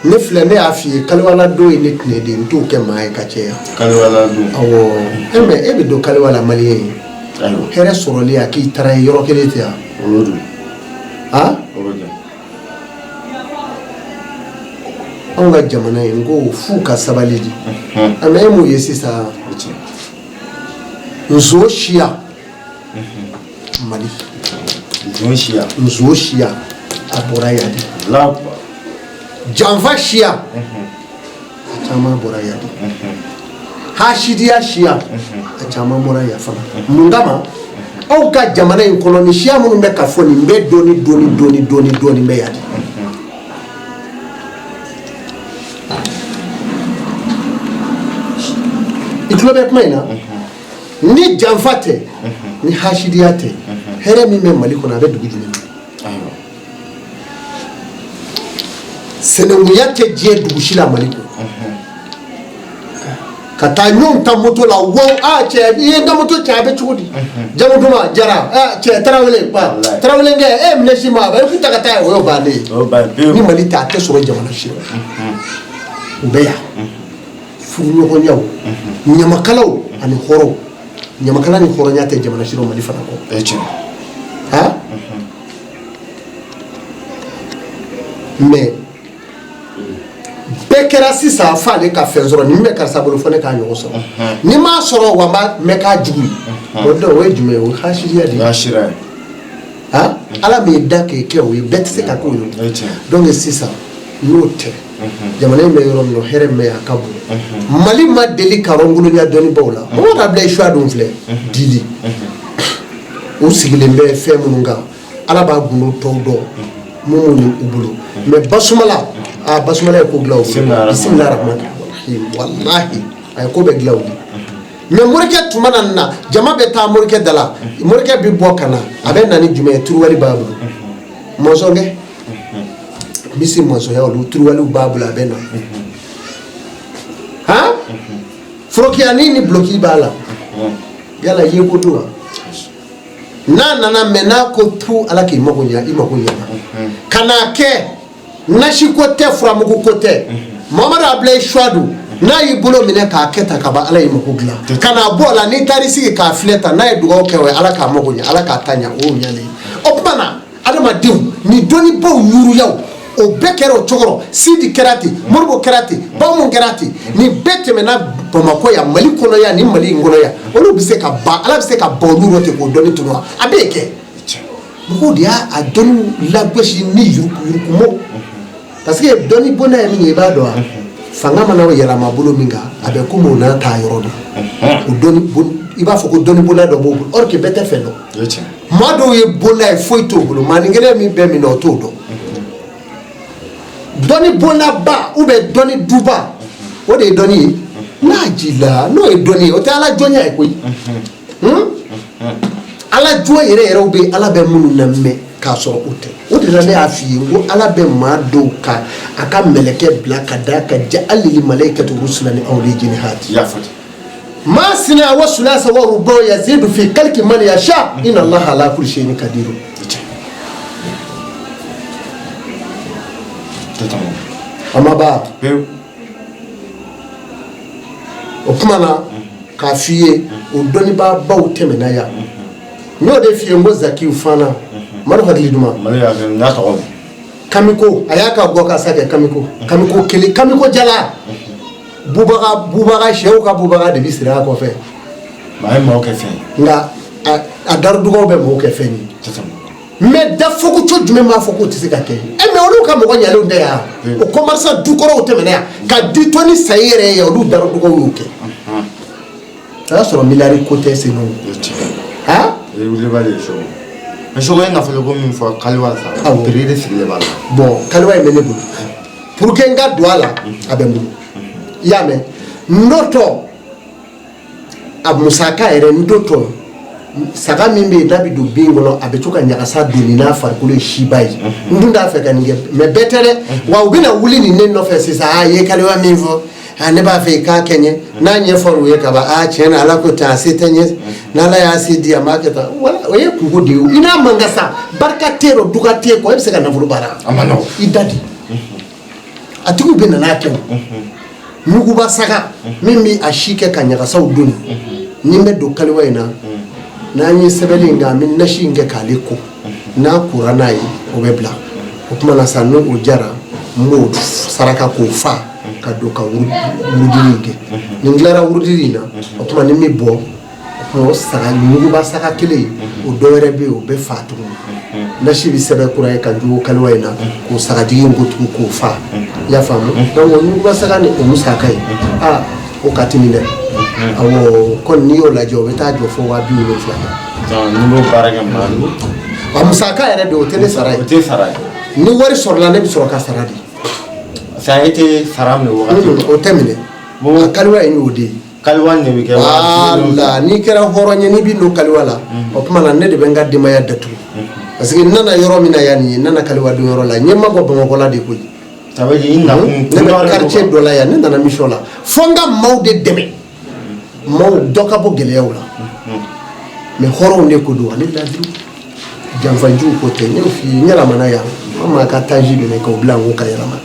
ne filɛ, ne y'a f'i ye, kaliwala don ye ne tɛnɛ de ye, n t'o kɛ maa ye ka caya. Kaliwala don. Awɔ, e mais e bɛ don kaliwa la, maliyɛn ye. Ayiwa. Hɛrɛ sɔrɔli a k'i taara ye yɔrɔ kelen tɛ yan. O y'o don. Han. O bɛ kɛ. Anw ka jamana in, n ko f'u ka sabali di a. Mais e m'o ye sisan? O tiɲɛ. Nso siya Mali. Nson siya. Nso siya, a bɔra yan de. La. Janfa siya, a caman bɔra yan de. Hasidiya siya, a caman bɔra yan fana. Mun kama aw ka jamana in kɔnɔ, ni siya minnu bɛ ka fɔ nin bɛɛ, dɔɔni dɔɔni dɔɔni dɔɔni dɔɔni bɛ yan de. I tulo bɛ kuma in na? Ni janfa tɛ, ni hasidiya tɛ, hɛrɛ min bɛ Mali kɔnɔ, a bɛ dugu jumɛn na? Ayiwa. Sinankunya tɛ diɲɛ dugu si la Mali kɔnɔ. Ka taa ɲɔgɔn ta moto la wa, a cɛ, i ye n ka moto cɛ, a bɛ cogo di? Jamu duman Jara, a cɛ, Tarawele ba. Walayi. Tarawele kɛ e minɛ si ma, a bɛ i ta ka taa ye, o y'o bannen ye. O y'o bannen pewu. Ni Mali tɛ, a tɛ sɔrɔ jamana si la. U bɛ yan, furuɲɔgɔnyaw, ɲamakalaw ani hɔrɔnw, ɲamakala ni hɔrɔnya tɛ jamana si la Mali fana kɔ. O ye tiɲɛ. Han, mais bɛɛ kɛra sisan f'ale ka fɛn sɔrɔ. Nin bɛ karisa bolo, fo ne k'a ɲɔgɔn sɔrɔ. Ni m'a sɔrɔ wa, n b'a mɛ k'a jugu ye. O dɔn, o ye jumɛn ye? O ye hasidiya de O ye. y'a sira ye. Han, Ala m'e da k'e kɛ o ye, bɛɛ tɛ se ka k'o ye. O ye tiɲɛ. Donc sisan n'o tɛ, jamana in bɛ yɔrɔ min na, hɛrɛ min bɛ yen, a ka bon. Mali ma deli ka rɔnkolonya dɔnnibaw la. Mɔgɔ ka bila isuwa dun filɛ dili, u sigilen bɛ fɛn minnu kan, Ala b'a gundo tɔw dɔn mun ni u bolo. Mais basumala, aa, basumala ye ko dilan u bolo. Bisimilahi rahmani rahim. Walahi, a ye ko bɛɛ dilan u bolo. Mais morikɛ tun mana na, jama bɛ taa morikɛ da la, morikɛ bɛ bɔ ka na, a bɛ na ni jumɛn ye? Turuwali b'a bolo, mɔnsɔnkɛ misi mɔnsɔnya, olu turuwaliw b'a bolo. A bɛ na, han, forokiyani ni buloki b'a la, yala ye ko don wa? N'a nana mɛ, n'a ko tu, Ala k'i mago ɲa, i mago ɲana. Ka n'a kɛ nasi ko tɛ, furamugu ko tɛ. Mamadu Abilayi Suwadu, n'a y'i bolo minɛ k'a kɛ tan ka ban, Ala y'i mago dilan. Ka n'a bɔ a la, n'i taar'i sigi k'a filɛ tan, n'a ye dugawu kɛ, o ye Ala k'a mago ɲɛ, Ala k'a ta ɲɛ, o y'o ɲɛnen ye. O tuma na, adamadenw ni dɔnnibaw yuruyaw, o bɛɛ kɛra o cogo rɔ. Sidi kɛra ten, Moribo kɛra ten, Bamu kɛra ten. Nin bɛɛ tɛmɛna Bamakɔ yan, Mali kɔnɔ yan, ni Mali in kɔnɔ yan. Olu bɛ se ka ban, Ala bɛ se ka ban olu rɔ ten k'o dɔnni tunu wa? A bɛ kɛ. Mɔgɔw de y'a a dɔnniw lagosi ni yurukuyurukumaw, parce que dɔnni bonda ye min ye, i b'a dɔn wa? Fanga mana yɛlɛma bolo min kan, a bɛ komi o n'a ta yɔrɔ don. O dɔnni bon, i b'a fɔ ko dɔnni bonda dɔ b'o bolo, or que bɛɛ tɛ fɛn dɔn. O ye tiɲɛ. Maa dɔw ye bonda ye, foyi t'o bolo. Maanin kelen min bɛ min na, o t'o dɔn. Dɔnni bondaba ou bien dɔnni duba, o de ye dɔnni ye n'a ji la. N'o ye dɔnni ye, o tɛ ala jɔnya ye koyi. Ala jɔn yɛrɛ yɛrɛw bɛ, ala bɛ minnu na mɛn k'a sɔrɔ o tɛ. O de la ne y'a f'i ye n ko ala bɛ maa dɔw ka a ka mɛlɛkɛ bila ka da ka ja'alil malaikatu rusulan uli ajnihati. I y'a fɔ ten. Masna wa sulasa wa ruba yazidu fi khalqi man yasha inna allaha ala kulli shay'in qadir. Tɛ tɛmɛ. A ma ban. Pewu. O tuma na k'a f'i ye, o dɔnnibaabaw tɛmɛna yan. N y'o de f'i ye n ko Zakiyu Fana Madu hakili duman. Mali y'a kɛ n y'a tɔgɔ mɛn. Kamiko, a y'a ka gɔ ka sa kɛ kamiko, kamiko kelen, kamiko jala, bubaga, bubaga sɛw ka bubaga de bi siri a kɔfɛ. A ye maaw kɛ fɛn ye. Nka a darudugaw bɛ mɔgɔw kɛ fɛn ye. Tɛ tɛmɛ. Mais dafogoco jumɛn b'a fɔ k'o tɛ se ka kɛ? E mais olu ka mɔgɔ ɲalenw tɛ yan? O commerçant dukɔrɔw tɛmɛna yan ka di tɔni sa i yɛrɛ ye, olu darudugaw y'o kɛ. O y'a sɔrɔ miliyari ko tɛ sen o. O ye tiɲɛ. Han. O ye wulibali ye Soko. Mais Soko ye nafolo ko min fɔ, kaliwa sa. Awɔ. Prix de sigilen b'a la. Bon, kaliwa in bɛ ne bolo pour que n ka don a la, a bɛ n bolo. I y'a mɛn, n dɔ a musaka yɛrɛ, n dɔ tɔ saga min bɛ yen n'a bɛ don bin kɔnɔ, a bɛ to ka ɲagasa doni n'a farikolo ye siba ye. N dun t'a fɛ ka nin kɛ, mais bɛɛ tɛ dɛ. Wa u bɛna wuli nin ne nɔfɛ sisan. Aa, i ye kaliwa min fɔ, aa, ne b'a fɛ i k'a kɛ n ye. N'a ɲɛfɔra u ye ka ban, aa, tiɲɛ na, ala ko ten, a se tɛ n ye, n'ala y'a se di, a m'a kɛ tan. Wala o ye kunko de ye. I n'a man kan sa, barika tɛ yen, duga tɛ yen kɔ, e bɛ se ka nafolo baara? A ma nɔgɔn. I da di a tigiw bɛ na n'a kɛ. O muguba saga min bɛ a si kɛ ka ɲagasaw doni, ni n bɛ don kaliwa in na, n'an ye sɛbɛnni in kɛ, an bɛ nasi in kɛ k'ale ko, n'a kora n'a ye, o bɛ bila. O tuma na sa, n'o jara, n b'o saraka k'o fa ka don ka wurudili in kɛ. Ni n tilara wurudili in na, o tuma ni n bɛ bɔ, o tuma o saga muguba saga kelen, o dɔ wɛrɛ bɛ yen, o bɛ fa tuguni. Nasi bɛ sɛbɛn kura ye ka jugu kaliwa in na k'o sagajigi in ko tugun k'o fa. I y'a faamu? Donc o muguba saga ni o musaka ye, aa, o ka timi dɛ. Awɔ, kɔni n'i y'o lajɛ, o bɛ taa jɔ fo 70,000 na. Donc n'i b'o baara kɛ maa min. A musaka yɛrɛ de, o tɛ ne sara ye. O tɛ sara ye. Ni wari sɔrɔla, ne bɛ sɔrɔ ka sara di. Sa e tɛ sara minɛ wagati. O tɛ minɛ. A kaliwa in y'o de ye. Kaliwa de bɛ kɛ 70,000. Wala n'i kɛra hɔrɔn ye, n'i bɛ don kaliwa la, o tuma na ne de bɛ n ka denbaya datugu, parce que n nana yɔrɔ min na yan nin ye, n nana kaliwa don yɔrɔ la, n ye mabɔ Bamakɔ la de koyi. Ça veut dire i nakun. Ne bɛ quartier dɔ la yan, ne nana mission la fo n ka maaw de dɛmɛ, maaw dɔ ka bɔ gɛlɛyaw la. Mais hɔrɔnw de ko don ani ladiriw, janfanjiw ko tɛ. N y'o f'i ye, n yɛlɛmana yan, an maa ka taji minɛ k'o bila n ko ka yɛlɛma.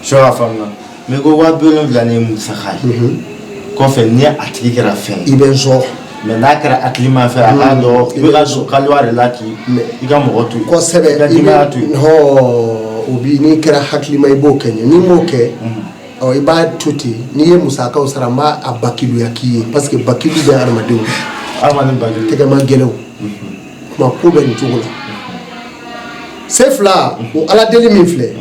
Sɔ a faamuya. Mais ko 70,000 ni musaka ye. Kɔfɛ ni a tigi kɛra fɛn I ye. bɛ n sɔn. Mais n'a kɛra hakilima fɛ, a k'a dɔn i bɛ ka don kaliwa de la k'i i ka mɔgɔ to yen. Kosɛbɛ. I ka denbaya to yen. Hɔ, o bi n'i kɛra hakilima, i b'o kɛ ɲɛ. N'i m'o kɛ, ɔ, i b'a to ten. N'i ye musakaw sara, n b'a a bakiluya k'i ye, parce que bakilu bɛ hadamadenw. Adamaden bakilu. Tɛgɛma gɛlɛnw kuma ko bɛ nin cogo la. Se fila o ala deli min filɛ,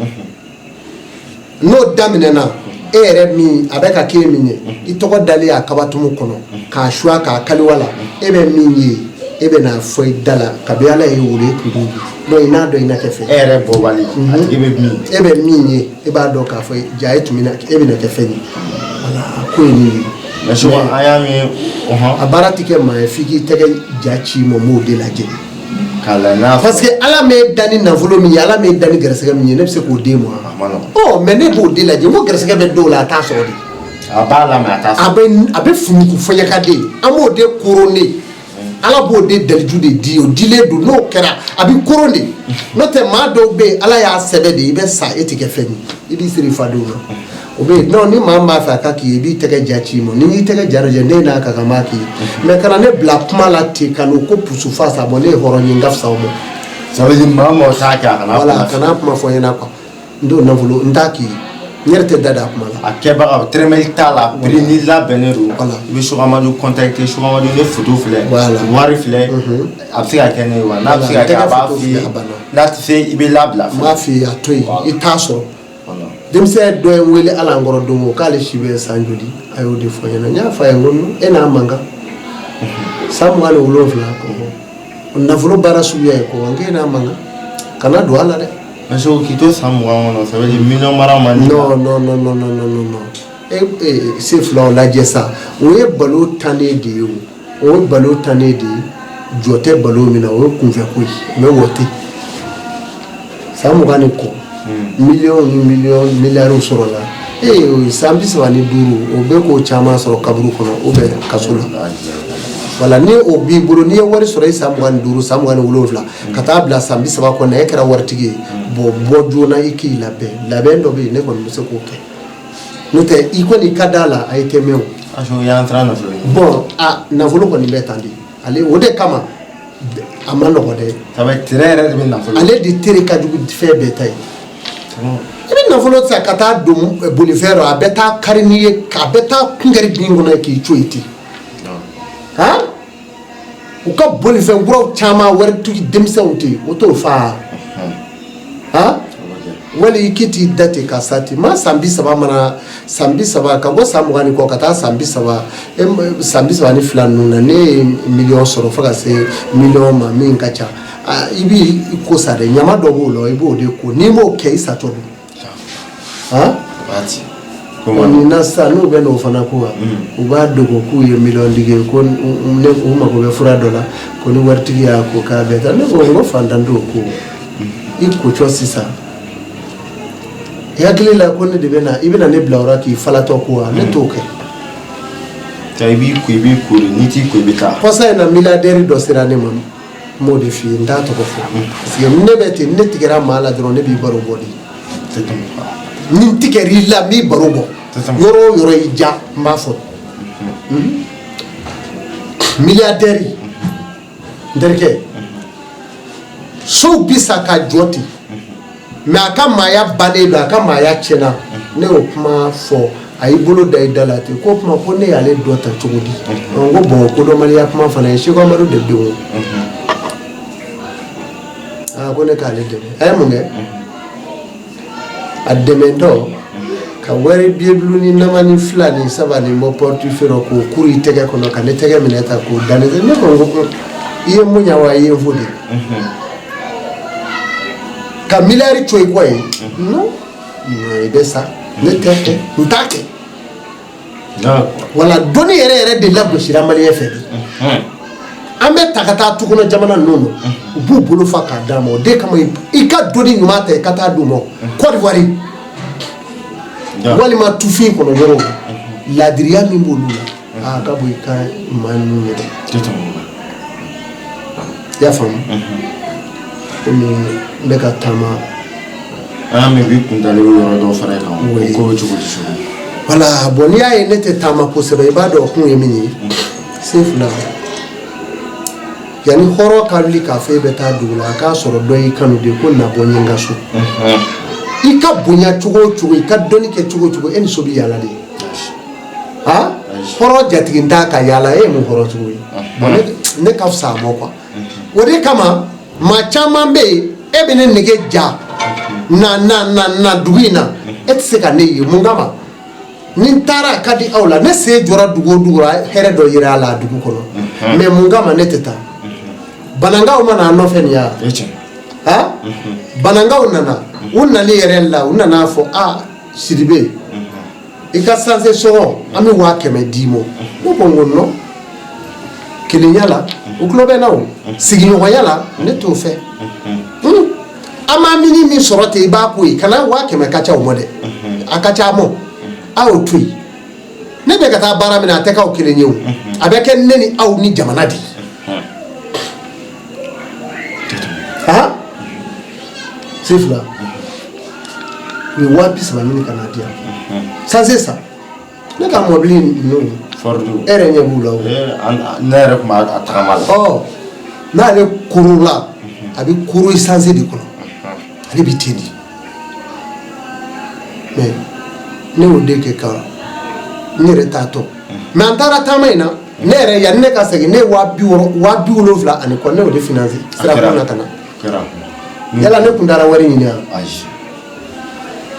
n'o daminɛna, e yɛrɛ min a bɛ ka k'e min ye, i tɔgɔ dalen a kabatumu kɔnɔ k'a suwa k'a kaliwa la, e bɛ min ye, e bɛ n'a fɔ i da la kabi ala ye wele kun don, donc i n'a dɔn i na kɛ fɛn E yɛrɛ bɔbali a tigi bɛ min. E bɛ min ye, e b'a dɔn k'a fɔ ja e tun bɛna, e bɛna kɛ fɛn ye. Wala ko ye nin ye. Mais souvent an y'a mɛn ɔhɔn. A baara tɛ kɛ maa ye f'i k'i tɛgɛ ja ci ma, n b'o de lajɛ. K'a lajɛ n'a Parce que ala m'e da ni nafolo min ye, ala m'e da ni gɛrɛsɛgɛ min ye, ne bɛ se k'o d'e ma? A ma nɔgɔn. Ɔ, mais ne b'o de lajɛ n ko gɛrɛsɛgɛ bɛ dɔw la, a t'a sɔrɔ de. A b'a la, mais a t'a A sɔrɔ. bɛ a bɛ funuku fɔɲɛka de, an b'o de couronner. Ala b'o de daliju de di, o dilen don. N'o kɛra, a bɛ koron de. N'o tɛ, maa dɔw bɛ yen, ala y'a sɛbɛ de, i bɛ sa, e tɛ kɛ fɛn ye, i b'i siri fadenw na. O bɛ yen. Non, ni maa min b'a fɛ a ka k'i ye, i b'i tɛgɛ ja ci ma. Ni y'i tɛgɛ ja lajɛ, ne n'a ka kan, b'a k'i ye. Mais kana ne bila kuma la ten ka n'o ko pusu fa sa. Bɔn, ne ye hɔrɔn ye, n ka fisa o ma. Ça veut dire maa o maa t'a kɛ, a kana Wala kuma. Kana kuma fɔ n ɲɛna quoi. N t'o nafolo, n t'a k'i ye. N yɛrɛ tɛ da da a kuma la. A kɛbaga tɛrɛmɛli t'a la, prix ni labɛnnen don. Voilà. I bɛ Seku Amadu contacter. Seku Amadu, ne photo filɛ. Voilà. Wari filɛ. A bɛ se ka kɛ ne ye wa? N'a bɛ se ka Voilà, kɛ, a n tɛgɛ b'a photo f'i ye. filɛ, a banna. N'a tɛ se, i bɛ labila. N b'a f'i ye, a to yen, Voilà. i t'a sɔrɔ. Voilà. Denmisɛn dɔ ye n wele hali an kɔrɔ don o, k'ale si bɛ san joli, a y'o de fɔ n ɲɛna. N y'a fɔ a ye, n ko e n'a man kan san 27 kɔ, nafolo baara suguya ye ko n k'e n'a man kan, kana don a la dɛ. Mais Seku, k'i to san 20 kɔnɔ, ça veut dire miliyɔn mara man di. Non, non, non, non, non, non, non, non, e se filaw lajɛ sa, o ye balo tannen de ye, o ye balo tannen de ye, jɔ tɛ balo min na, o ye kunfɛko ye. Mais o tɛ san 20 ni kɔ, miliyɔn ni miliyɔn miliyariw sɔrɔla. Ee, o ye san 35, o bɛ k'o caman sɔrɔ kaburu kɔnɔ ou bien kaso la. Wala ni o b'i bolo, n'i ye wari sɔrɔ i san 25, san 27 ka taa bila san 30 kɔnɔ, e kɛra waritigi ye. Bɔn, bɔ joona, i k'i labɛn. Labɛn dɔ bɛ yen, ne kɔni bɛ se k'o kɛ, n'o tɛ i kɔni ka d'a la, a ye tɛ mɛn o. A Seku, y'an siran nafolo ɲini. Bɔn, a nafolo kɔni bɛ tan de, ale o de kama a ma nɔgɔ dɛ. Ça veut dire tere yɛrɛ de bɛ nafolo. Ale de tere ka jugu fɛn bɛɛ ta ye. I bɛ nafolo ta ka taa don bolifɛn rɔ, a bɛ taa kari n'i ye, a bɛ taa kunkɛri bin kɔnɔ ye k'i to yen ten. Han, u ka bolifɛn kuraw caman, waritigi denmisɛnw tɛ yen, o t'o fa han. Wali i k'i t'i da ten ka sa ten, maa san 30 mana san 30 ka bɔ san 20 ni kɔ ka taa san 30, san 32 ninnu na, ne ye miliyɔn sɔrɔ fo ka se miliyɔn ma min ka ca, i b'i ko sa dɛ. Ɲama dɔ b'o la, i b'o de ko, n'i m'o kɛ, i satɔ don han. Waati. Nin na sisan, n'u bɛ n'o fana ko wa, u b'a dogo k'u ye miliyɔn tigi ye, ko ne u mago bɛ fura dɔ la, ko ni waritigi y'a ko k'a bɛ taa. Ne ko n ko fantan t'o ko. I ko cɔ sisan, i hakili la ko ne de bɛ na, i bɛna ne bila o la k'i falatɔ ko wa? Ne t'o kɛ. I b'i ko, i b'i ko de, n'i t'i ko, i bɛ taa. Kɔsa in na, milliardaire dɔ sera ne ma, n m'o de f'i ye, n t'a tɔgɔ fɔ, parce que ne bɛ ten, ne tigɛra maa la dɔrɔn, ne b'i baro bɔ de. Ni n tigɛr'i la, n b'i baro bɔ. Yɔrɔ o yɔrɔ y'i ja, n b'a fɔ. Milliardaire, n terikɛ, sow bi sa ka jɔ ten, mais a ka maaya bannen don, a ka maaya tiɲɛna. Ne y'o kuma fɔ, a y'i bolo da i da la ten, ko kuma ko ne y'ale dɔ ta cogo di? N ko bɔn, kodɔnbaliya kuma fana ye. Seku Amadu de bɛ o. Aa, ko ne k'ale dɛmɛ, a ye mun kɛ? A dɛmɛtɔ ka wari biye ni namani fila ni saba ni bɔ portefeuille rɔ k'o kuru i tɛgɛ kɔnɔ, ka ne tɛgɛ minɛ ta k'o da ne. Ne ko n ko i ye mun ɲa wa? I ye n fo de ka miliyari to i kɔ ye. Non, i bɛ sa, ne tɛ kɛ, n t'a kɛ. Wala dɔnni yɛrɛ yɛrɛ de lagosira maliyɛn fɛ bi. An bɛ ta ka taa tukɔnɔ jamana ninnu na, u b'u bolo fa k'a d'a ma. O de kama i ka dɔnni ɲuman ta, i ka taa d'u ma Côte d'Ivoire walima tufin kɔnɔ yɔrɔw, ladiriya min b'olu la, aa, ka bon i ka maa ninnu ye dɛ. I y'a faamu? Komi n bɛ ka taama. An y'a mɛn k'i kun dalen bɛ yɔrɔ dɔ fara kan, o ko bɛ cogo di, Seku? Wala, bɔn, n'i y'a ye ne tɛ taama kosɛbɛ, i b'a dɔn o kun ye min ye. Sen fila, yanni hɔrɔn ka wuli k'a fɔ e bɛ taa dugu la, a k'a sɔrɔ dɔ y'i kanu de ko na bɔ n ye n ka so. I ka bonya cogo o cogo, i ka dɔnni kɛ cogo o cogo, e ni so bɛ yaala de. Ha, hɔrɔn jatigi t'a ka yaala, e ye mun hɔrɔn cogo ye? Bɔn, ne ka fisa a ma quoi. O de kama maa caman bɛ yen, e bɛ ne nege ja na na na na dugu in na, e tɛ se ka ne ye. Mun kama? Ni n taara, a ka di aw la, ne sen jɔra dugu o dugu la, hɛrɛ dɔ yera a la a dugu kɔnɔ. Mais mun kama ne tɛ taa? Banankaw ma na an nɔfɛ nin ya? Ha, banankaw nana, u nali yɛrɛ la, u nana fɔ: a Sidibe, i ka sanse sɔngɔ, an bɛ 100 000 d'i ma. Ne ko n ko non, kelenya la, u tulo bɛ n na, o sigiɲɔgɔnya la, ne t'o fɛ. An ma mini min sɔrɔ ten, i b'a ko ye, kana 100 000 ka ca o ma dɛ, a ka ca a ma, a y'o to yen. Ne bɛ ka taa baara min na, a tɛ k'aw kelen ye o, a bɛ kɛ ne ni aw ni jamana de ye. Han, sen fila, u ye 30 000 ɲini ka n'a di yan, sanse san ne ka mɔbili ninnu. E yɛrɛ ɲɛ b'u la o. Ne yɛrɛ tun b'a tagama la. Ɔ, n'ale korola, a bɛ koro sanse de kɔnɔ, ale bɛ ten de. Mais Ne y'o de kɛ ka n yɛrɛ taatɔ. Mais an taara taama in na, ne yɛrɛ, yanni ne ka segin, ne ye 60 000, 70,000 ani kɔ, ne y'o de financer sirako na ka na. Yala ne tun taara wari ɲini wa? Ayi,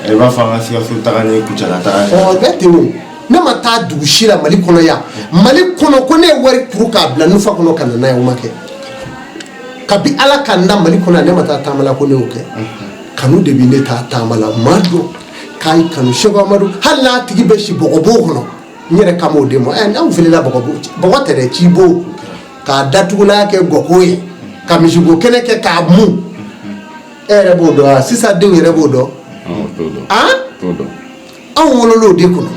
i b'a fɔ an ka Sikaso taga ni Kucala taga. Ɔ, bɛɛ ten o. Ne ma taa dugu si la Mali kɔnɔ yan, Mali kɔnɔ, ko ne ye wari kuru k'a bila nufa kɔnɔ ka na n'a ye. O ma kɛ. Kabi Ala ka n da Mali kɔnɔ yan, ne ma taa taama la ko ne y'o kɛ. Kanu de bɛ ne taa taama la. Maa dɔn k'a ye kanu Seko Amadu, hali n'a tigi bɛ si bɔgɔbo kɔnɔ, n yɛrɛ kan b'o de ma. Ɛ, n'anw filila bɔgɔbo, bɔgɔ tɛ dɛ, cibo k'a datugula kɛ gɔko ye, ka misigo kɛnɛ kɛ k'a mun. E yɛrɛ b'o dɔn wa? Sisan denw yɛrɛ b'o dɔn? Anw wolol'o de kɔnɔ.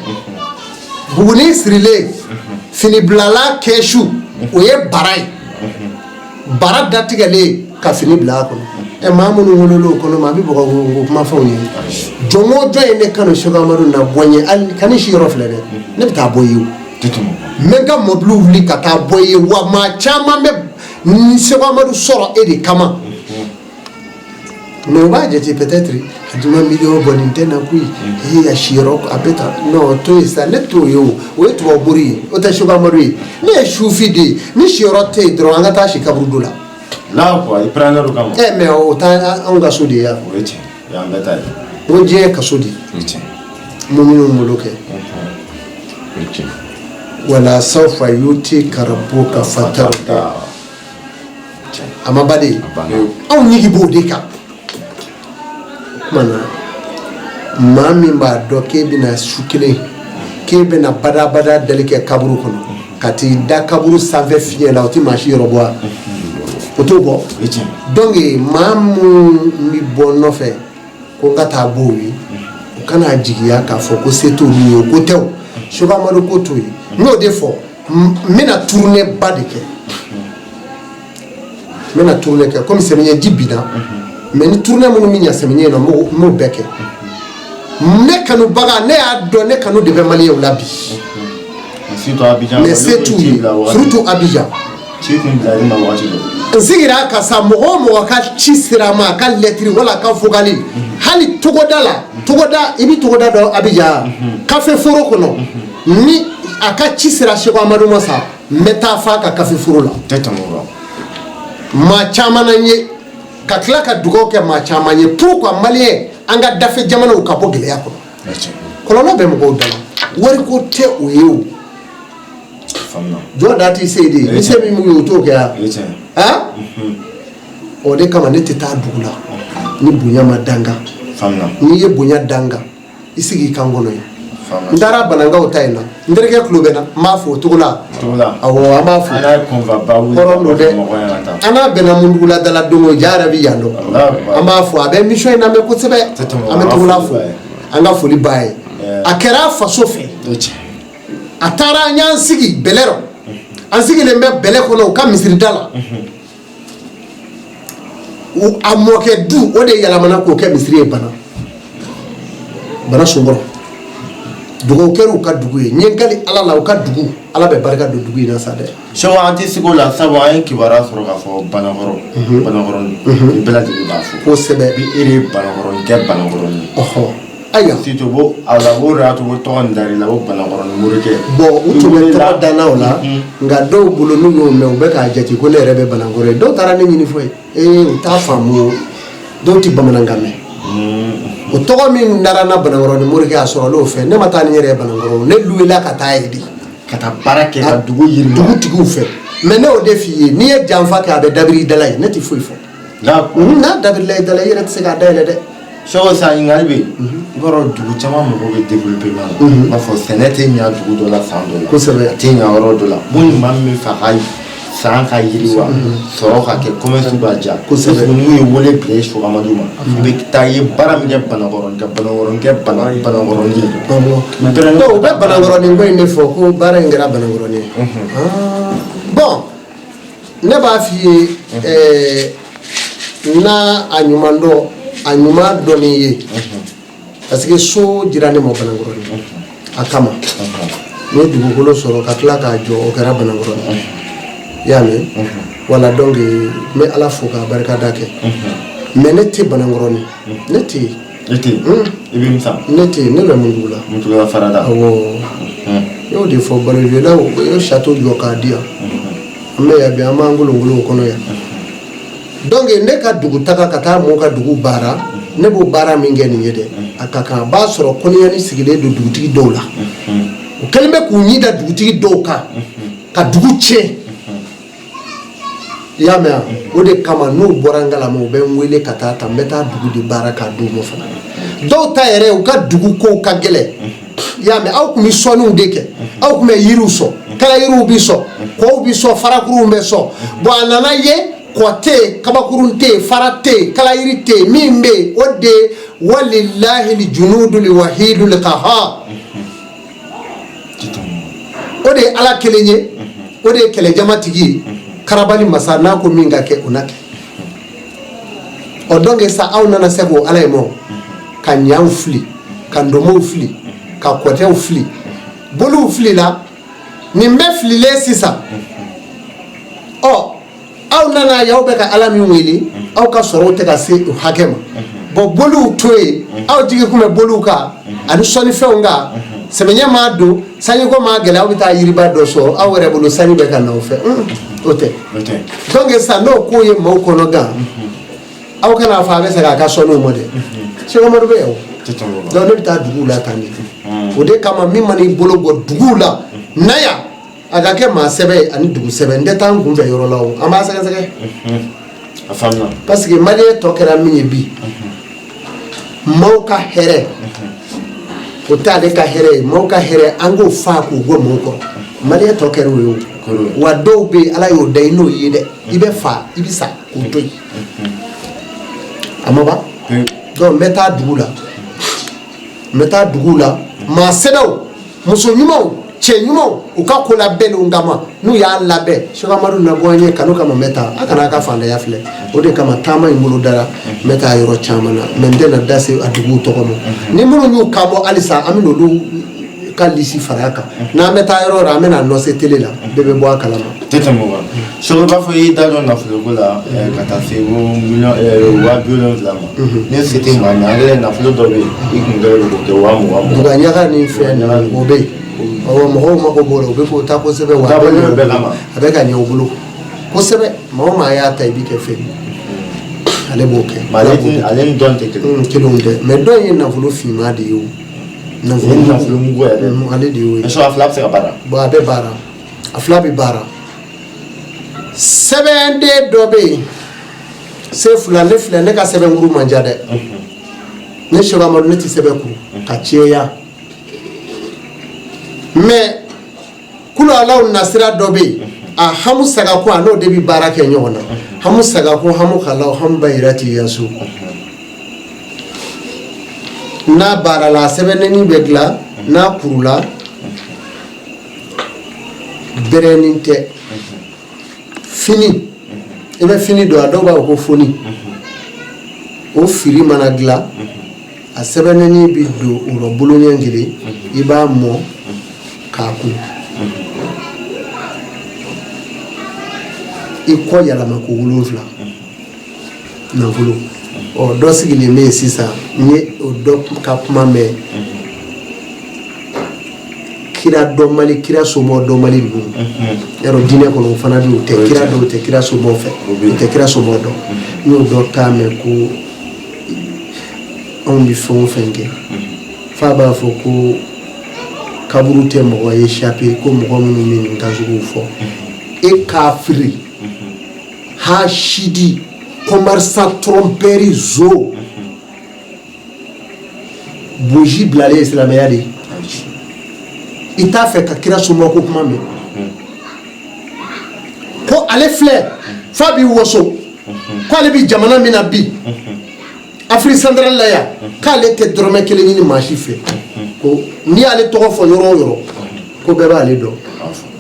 Buguni sirilen, fini bilala kɛsu, o ye bara ye, bara datigɛlen ka fini bila a kɔnɔ. Ɛ, maa minnu wolol'o kɔnɔ, maa bɛ bɔgɔ ko kuma fɛnw ye. Jɔn o jɔn ye ne kanu Seko Amadu na bɔ n ye, hali ka ne si yɔrɔ filɛ dɛ, ne bɛ taa bɔ i ye o. N bɛ n ka mɔbiliw wuli ka taa bɔ i ye. Wa maa caman bɛ Seko Amadu sɔrɔ e de kama. Mais u b'a jate peut-être a duma miliyɔn bɔ, nin tɛ na koyi. Ee, a siyɔrɔ a bɛ tan. Non, to yen sa, ne t'o ye o. O ye tubabu bori ye, o tɛ Seko Amadu ye. Ne ye sufi de ye. Ni siyɔrɔ tɛ yen dɔrɔn, an ka taa si kaburudo la. Là quoi, i pɛrɛnnen don kama. Ɛ, mais o t'an anw ka so de ye yan. O ye tiɲɛ, o y'an bɛɛ ta ye. N ko diɲɛ ye kaso de ye. O ye tiɲɛ. Minnu bolo kɛ. O ye tiɲɛ. Wala sawfa yutika rabbuka fatarda. A ma ba de, anw ɲigi b'o de kan. O tuma na, maa min b'a dɔn k'e bɛna su kelen, k'e bɛna badabada dali kɛ kaburu kɔnɔ, ka t'i da kaburu sanfɛ fiɲɛ la, o tɛ maa si yɔrɔ bɔ wa? O t'o bɔ. Donc maa minnu bɛ bɔ nɔfɛ ko n ka taa bɔ o ye, o kana jigiya k'a fɔ ko se t'olu ye. O ko tɛ, o Seko Amadu ko t'o ye. N y'o de fɔ, n bɛna tournée ba de kɛ. N bɛna tournée kɛ komi sɛmiyɛ ji binna, mais ni tournée minnu bɛ ɲa sɛmiyɛ in na, n b'o bɛɛ kɛ. Ne kanubaga, ne y'a dɔn, ne kanu de bɛ maliyɛnw la bi. Surtout Abidjan. Mais se t'u ye, surtout Abidjan. Ci kun bila i ma wagati dɔ. N sigira ka sa, mɔgɔ o mɔgɔ ka ci sera a ma, a ka lɛtiri wala a ka vocal, hali togoda la, togoda, i bɛ togoda dɔn Abidjan, kafe foro kɔnɔ, ni a ka ci sera Seko Amadu ma sa, n bɛ taa f'a ka kafe foro la. Tɛ tɛmɛ o kan. Maa caman na n ye ka tila ka dugawu kɛ maa caman ye pourquoi maliyɛn, an ka dafɛ jamanaw ka bɔ gɛlɛya kɔnɔ. Kɔlɔlɔ bɛ mɔgɔw da la, wariko tɛ o ye o. Jɔ da t'i se de, ni se min b'u ye, o t'o kɛ yan. O de kama ne tɛ taa dugu la ni bonya ma danga. N'i ye bonya danga, i sigi i kan kɔnɔ yen. N taara Banankaw ta in na, n terikɛ tulo bɛ n na, n b'a fo Togola. Awɔ, an b'a fo. Hɔrɔn don dɛ. An n'a bɛnna Mundugula dala don o, ja yɛrɛ bɛ yan dɔn. An b'a fo, a bɛ émission in lamɛn kosɛbɛ. An bɛ Togola fo, an ka foli b'a ye. A kɛra a faso fɛ. A taara, an y'an sigi bɛlɛ rɔ, an sigilen bɛ bɛlɛ kɔnɔ u ka misirida la. A mɔkɛ du, o de yɛlɛmana k'o kɛ misiri ye. Bana bana sunkɔrɔ, dugawu kɛra u ka dugu ye. N ye n kali Ala la, u ka dugu, Ala bɛ barika don dugu in na sa dɛ. Seko, an tɛ sigi o la, sabu an ye kibaruya sɔrɔ k'a fɔ Banakɔrɔ, Banakɔrɔni, ni bɛɛ lajɛlen b'a fɔ. Kosɛbɛ. Bi e de ye Banakɔrɔni kɛ Banakɔrɔni. Ɔhɔ, ayiwa. Surtout bo a la, o de y'a to ko tɔgɔ nin dar'i la ko Banakɔrɔni morikɛ. Bon, u tun bɛ tɔgɔ da n na o la, nka dɔw bolo, n'u y'o mɛn, u bɛ k'a jate ko ne yɛrɛ bɛ Banankɔrɔ ye. Dɔw taara ne ɲini fɔ ye, ee, u t'a faamu, dɔw tɛ bamanankan mɛn. O tɔgɔ min dara n na, Banankɔrɔni morikɛ, a sɔrɔla o fɛ. Ne ma taa ni n yɛrɛ ye Banankɔrɔ, ne luwela ka taa yen de. Ka taa baara kɛ ka dugu yiriwa. Dugutigiw fɛ. Mais ne y'o de f'i ye, n'i ye janfa kɛ, a bɛ dabiri i da la yen. Ne tɛ foyi fɔ. N'a dabirila i da la, i yɛrɛ tɛ se k'a dayɛlɛ dɛ. Seko, sa ɲininkali bɛ yen. I b'a dɔn dugu caman mɔgɔw bɛ développement la. I b'a fɔ sɛnɛ tɛ ɲa dugu dɔ la san dɔ la. Kosɛbɛ. A tɛ ɲa yɔrɔ dɔ la. Mun ni maa min bɛ fɛ ka san ka yiriwa, sɔrɔ ka kɛ, commerce ka diya. Kosɛbɛ. N'u ye wele bila i Seko Amadu ma, i bɛ taa i ye baara min kɛ Banakɔrɔni, ka Banakɔrɔni kɛ Banakɔrɔni ye. Donc u bɛ Banakɔrɔni ko in de fɔ ko baara in kɛra Banakɔrɔni ye. Bon, ne b'a f'i ye, n'a a ɲuman dɔn, a ɲuman dɔnni ye, parce que so dira ne ma Banakɔrɔni a kama. N ye dugukolo sɔrɔ ka tila k'a jɔ, o kɛra Banakɔrɔni, i y'a mɛn? Wala, donc n bɛ Ala fo k'a barikada kɛ. Mais ne tɛ Banakɔrɔni, ne tɛ yen. E tɛ yen. I bɛ min san? Ne tɛ yen, ne bɛ Muntugula. Muntugula farada. Awɔ, n y'o de fɔ balojɛlaw, u ye château jɔ k'a di yan. An bɛ yan bi, an b'an kolonkolon o kɔnɔ yan. Donc ne ka dugu taga ka taa mɔgɔw ka dugu baara, ne b'o baara min kɛ nin ye dɛ, a ka kan a b'a sɔrɔ kɔniyani sigilen don dugutigi dɔw la. U kɛlen bɛ k'u ɲi da dugutigi dɔw kan ka dugu tiɲɛ. I y'a mɛn wa? O de kama n'u bɔra n kalama, u bɛ n wele ka taa ta, n bɛ taa dugu de baara k'a d'u ma fana. Dɔw ta yɛrɛ, u ka dugu kow ka gɛlɛn. I y'a mɛn, aw tun bɛ sɔnniw de kɛ, aw tun bɛ yiriw sɔn, kala yiriw bɛ sɔn, kɔw bɛ sɔn, farakuruw bɛ sɔn. Bon, a nana ye kɔ tɛ yen, kabakurun tɛ yen, fara tɛ yen, kala yiri tɛ yen. Min bɛ yen, o de ye walilahi junudul wahidul kahar. O de ye Ala kelen ye, o de ye kɛlɛjama tigi ye, karabali masa. N'a ko min ka kɛ, o na kɛ. Ɔ, donc sa aw nana se k'o Ala ye mɔ ka ɲaw fili, ka ndomow fili, ka kɔtɛw fili, boliw filila, nin bɛɛ fililen sisan. Ɔ, aw nana ye aw bɛ ka Ala min wele, aw ka sɔrɔw tɛ ka se o hakɛ ma. Bon, boliw to yen, aw jigi kun bɛ boliw kan ani sɔnnifɛnw kan. Sɛmɛɲɛ maa don, sanjiko maa gɛlɛya, aw bɛ taa yiriba dɔ sɔrɔ aw yɛrɛ bolo, sanji bɛ ka na aw fɛ. O tɛ. Donc sisan n'o ko ye maaw kɔnɔ gan, aw kana fɔ a bɛ segin a ka sɔnniw ma dɛ. Sɛki Amadu bɛ yan o. Donc ne bɛ taa duguw la tan de. O de kama min mana i bolo bɔ duguw la na yan, a ka kɛ maa sɛbɛ ye ani dugu sɛbɛ. N tɛ taa n kunfɛ yɔrɔ la o, an b'a sɛgɛsɛgɛ. A faamuna. Parce que maliyɛn tɔ kɛra min ye bi, maaw ka hɛrɛ o t'ale ka hɛrɛ ye. Maaw ka hɛrɛ, an k'o fa k'o bɔ maaw kɔrɔ. Maliyɛn tɔ kɛra o ye o. Wa dɔw bɛ yen, Ala y'o da i n'o ye dɛ, i bɛ fa, i bɛ sa k'o to yen, a ma ban. Donc n bɛ taa dugu la, n bɛ taa duguw la, maa sɛbɛw, muso ɲumanw, cɛ ɲumanw, u ka ko labɛnnenw kama. N'u y'a labɛn, Sɛki Amadu na bɔ an ye kanu kama. N bɛ taa, a kana a ka fantanya filɛ. O de kama taama in bolo dara, n bɛ taa yɔrɔ caman na, mais n tɛna da se a duguw tɔgɔ ma. Ni minnu y'u kan bɔ halisa, an bɛ n'olu ka lisi fara a kan. N'an bɛ taa yɔrɔ o yɔrɔ, an bɛna annoncer télé la, bɛɛ bɛ bɔ a kalama. Tɛ tɛmɛ o kan. Sɛki, b'a fɔ i y'i da don nafoloko la ka taa se ko miliyɔn 70,000 ma. Ne se tɛ maa min, an kɛlen nafolo dɔ bɛ yen, i kun kɛlen don k'o kɛ 20,000 mugan. Buga ɲaga ni fɛn ninnu, o bɛ yen. Awɔ, mɔgɔw mako b'o la, u bɛ k'o ta kosɛbɛ. Wa a bɛ Dabɔlen ɲɛ u don bɛɛ bolo. kama. A bɛ ka ɲɛ u bolo kosɛbɛ. Maa o maa y'a ta, i b'i kɛ fɛn ye, ale b'o kɛ. Mais ale ni dɔn tɛ kelen. Kelenw tɛ, mais dɔ in ye nafolo finman de ye o. Nafolo nafolo mugu yɛrɛ. Ale de y'o ye. Mais a fila bɛ se ka baara. Bon, a bɛ baara, a fila bɛ baara. Sɛbɛnden dɔ bɛ yen, se fila ne filɛ, ne ka sɛbɛnkuru man ca dɛ. Ne Sɛki Amadu, ne tɛ sɛbɛn kuru ka cɛya, mais kulu alaw nasira dɔ bɛ yen, a hamu sagako, a n'o de bɛ baara kɛ ɲɔgɔn na. Hamu sagako, hamu kalaw, hamu bayira ti yasu. N'a baarala, a sɛbɛnni bɛ dilan, n'a kurula, bɛrɛnin tɛ fini, i bɛ fini don, a dɔw b'a fɔ ko foni. O firi mana dilan, a sɛbɛnni bɛ don o rɔ bolo ɲɛ kelen, i b'a mɔ k'a kun, i kɔ yɛlɛma ko 7. Nafolo, ɔ, dɔ sigilen bɛ yen sisan, n ye o dɔ ka kuma mɛn. Kira dɔnbali, kira somɔgɔ dɔnbali ninnu, yarɔ diinɛ kɔnɔ o fana bɛ yen, o tɛ kira dɔw tɛ kira somɔgɔ fɛ, o tɛ kira somɔgɔ dɔn. N y'o dɔ ta mɛn ko anw bɛ fɛn o fɛn kɛ, f'a b'a fɔ ko kaburu tɛ mɔgɔ échappé, ko mɔgɔ minnu bɛ nin kan suguw fɔ, e kafiri, hasidi, commerçant trompeur, zo boji bilalen ye silamɛya de ye. I t'a fɛ ka kira somɔgɔ ko kuma mɛn. Ko ale filɛ, f'a b'i waso ko ale bɛ jamana min na bi, Afrique centrale la yan, k'ale tɛ dɔrɔmɛ kelen ɲini maa si fɛ, ko n'i y'ale tɔgɔ fɔ yɔrɔ o yɔrɔ, ko bɛɛ b'ale dɔn.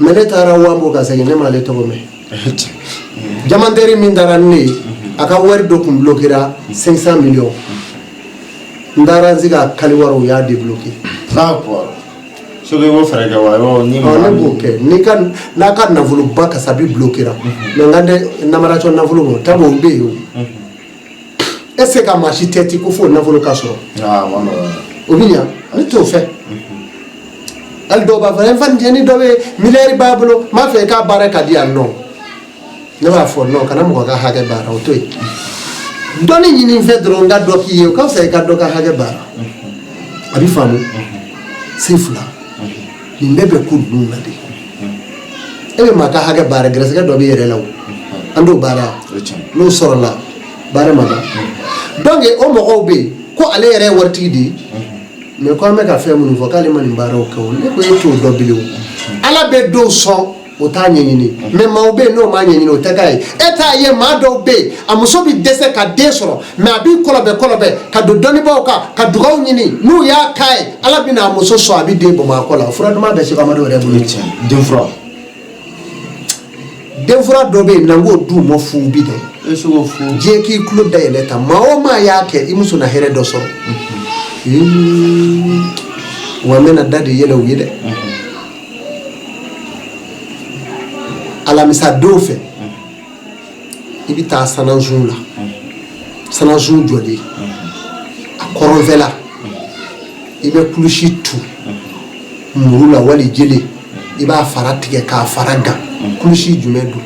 Mais ne taara Wambo ka segin, ne m'ale tɔgɔ mɛn. Jamantɛri min taara ni ne ye, a ka wari dɔ kun bloquera, 500 millions. N taara n sigi a kali wari, u y'a débloqué. D'accord. Soki i b'o fɛɛrɛ kɛ wa, i b'o ni Ɔ, ne b'o kɛ. N'i ka n'a ka nafoloba kasabi bloquera, mais n ka tɛ namaracɔ nafolo ma tabu, o bɛ yen o. E se ka maa si tɛ ti ko fo nafolo ka sɔrɔ. O bɛ ɲa, ne t'o fɛ. Hali dɔw b'a fɔ n fanicɛni dɔ bɛ miliyari b'a bolo, n b'a fɛ i k'a baara ka di yan nɔ. Ne b'a fɔ non, kana mɔgɔ ka hakɛ baara, o to yen. Dɔnni ɲini n fɛ dɔrɔn n ka dɔ k'i ye, o ka fisa i ka dɔ ka hakɛ baara. A bɛ faamu sen fila nin bɛɛ bɛ ko ninnu na de. E bɛ maa ka hakɛ baara, gɛrɛsɛgɛ dɔ b'i yɛrɛ la, o an t'o baara n'o sɔrɔla baara ma ban. Donc o mɔgɔw bɛ yen ko ale yɛrɛ ye waritigi de ye, mais ko an bɛ ka fɛn minnu fɔ k'ale ma nin baaraw kɛ. O ne ko e t'o dɔn bilen. O Ala bɛ dɔw sɔn, o t'a ɲɛɲini, mais maaw bɛ yen n'o m'a ɲɛɲini, o tɛ k'a ye. E t'a ye, maa dɔw bɛ yen, a muso bɛ dɛsɛ ka den sɔrɔ, mais a b'i kɔlɔbɛ kɔlɔbɛ ka don dɔnnibaaw kan ka dugaw ɲini. N'u y'a k'a ye, Ala bɛna a muso sɔn, a bɛ den bɔnbɔn a kɔ la. Fura duman bɛ Seko Amadu yɛrɛ bolo. Den fura. Den fura dɔ bɛ yen n'an k'o d'u ma fu bi dɛ. Diɲɛ k'i tulo dayɛlɛ ta, maa o maa y'a kɛ, i muso na hɛrɛ dɔ sɔrɔ. Wa n bɛna da de yɛlɛ u ye dɛ. Alamisa don fɛ, i bɛ taa sanansun la, sanansun jɔlen a kɔrɔnfɛla, i bɛ kulusi tu muru la wali jele, i b'a fara tigɛ k'a fara gan. Kulusi jumɛn don?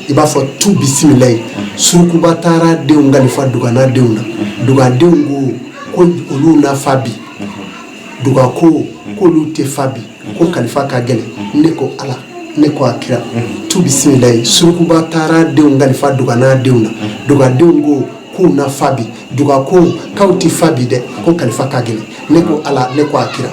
I b'a fɔ tu bisimilayi, surukuba taara denw kalifa dugana denw na, dugadenw ko ko olu na fa bi, duga ko k'olu tɛ fa bi, ko kalifa ka gɛlɛn. Ne ko Ala, ne ko a kira, tu bisimilayi, surukuba taara denw kalifa dugana denw na, dugadenw ko k'u na fa bi, duga ko k'aw tɛ fa bi dɛ, ko kalifa ka gɛlɛn. Ne ko Ala, ne ko a kira.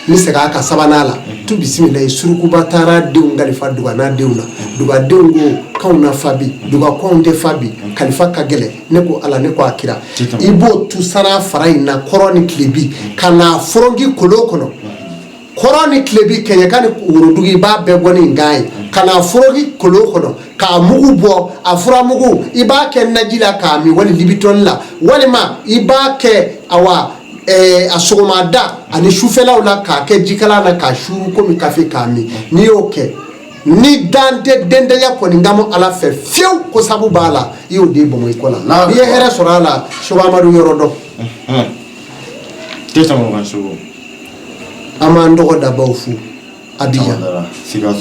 N bɛ segin a ka sabanan la, tu bisimilayi, surukuba taara denw kalifa dugana denw na, dugadenw ko k'anw na fa bi, duga ko anw tɛ fa bi, kalifa ka gɛlɛn. Ne ko Ala, ne ko a kira. I b'o tu sara fara in na kɔrɔn ni tilebi, ka na foronki kolon kɔnɔ, kɔrɔn ni tilebi, kɛɲɛka ni worodugu, i b'a bɛɛ bɔ ni nkan ye ka na foronki kolon kɔnɔ k'a mugu bɔ. A furamugu, i b'a kɛ naji la k'a min, wali libitɔni la, walima i b'a kɛ awa a sɔgɔmada ani sufɛlaw la k'a kɛ jikalan na k'a suuru komi kafe k'a min. N'i y'o kɛ, ni dan tɛ dentanya kɔni kama Ala fɛ fiyewu, ko sabu b'a la, i y'o den bɔnbɔn i kɔ la, n'i ye hɛrɛ sɔrɔ a la, Seko Amadu yɔrɔ dɔn. Tɛ sɔn ka sogo. An b'an tɔgɔ dabaw fo Abijan,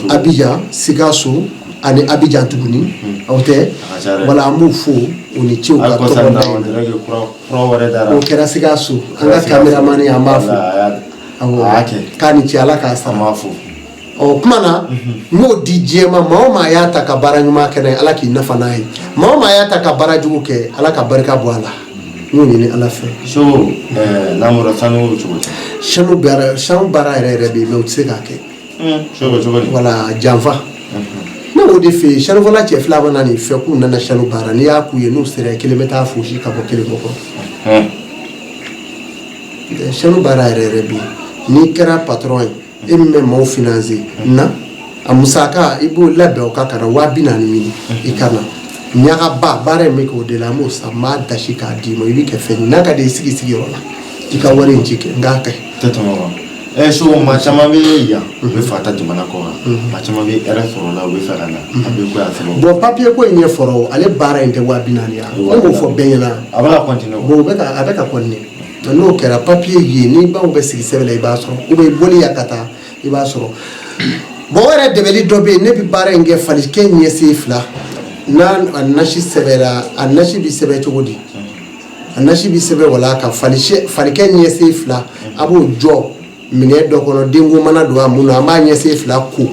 Abijan, Sikaso ani Abijan tuguni, aw tɛ wala, an b'u fo u ni ce u ka tɔgɔ da in. O kɛra Sikaso, an ka kameramani, an b'a fo, awɔ, k'a ni ce, Ala k'a sara. Ɔ kuma na, n y'o di diɲɛ ma. Maa o maa y'a ta ka baara ɲuman kɛ n'a ye, Ala k'i nafa n'a ye. Maa o maa y'a ta ka baara jugu kɛ, Ala ka barika bɔ a la. N y'o ɲini Ala fɛ. So n'an bɔra sanu bɛ cogo di? Sanu baara yɛrɛ yɛrɛ bɛ yen, mais u tɛ se k'a kɛ. So bɛ cogo di? Wala janfa, ne b'o de fɛ yen. Sanufɔla cɛ fila mana nin fɛ k'u nana sanu baara, n'i y'a k'u ye, n'u sera, kelen bɛ taa fosi ka bɔ kelen kɔ. Sanu baara yɛrɛ yɛrɛ bɛ yen. N'i kɛra patron ye, e min bɛ maaw financer na, a musaka, i b'o labɛn o kan ka na 40 000 ɲini i ka na ɲagaba baara in bɛ kɛ o de la. An b'o san, n b'a dasi k'a d'i ma, i bɛ kɛ fɛn ye n'a ka di i sigi sigiyɔrɔ la, i ka wari in ci kɛ n k'a kɛ. Tɛ tɛmɛ o kan. So maa caman bɛ yan, u bɛ fɛ ka taa jamana kɔ kan, maa caman bɛ hɛrɛ sɔrɔ o la, u bɛ fɛ ka na papiye ko y'a sababu. Bon, papiye ko in ɲɛ fɔra o, ale baara in tɛ 40 000 ye, ne b'o fɔ bɛɛ ɲɛna. A bɛ ka continuer. Bon, o bɛ ka a bɛ ka continuer. N'o kɛra papiye ye, ni baw bɛ sigi sɛbɛn la, i b'a sɔrɔ, ou bien i bɔli yan ka taa, i b'a sɔrɔ. Bon, o yɛrɛ dɛmɛli dɔ bɛ yen, ne bɛ baara in kɛ falikɛ ɲɛsen fila n'a a nasi sɛbɛnra. A nasi bɛ sɛbɛn cogo di? A nasi bɛ sɛbɛn wala ka falikɛ ɲɛsen fila, a b'o jɔ minɛ dɔ kɔnɔ, denko mana don a mun na, an b'a ɲɛsen fila ko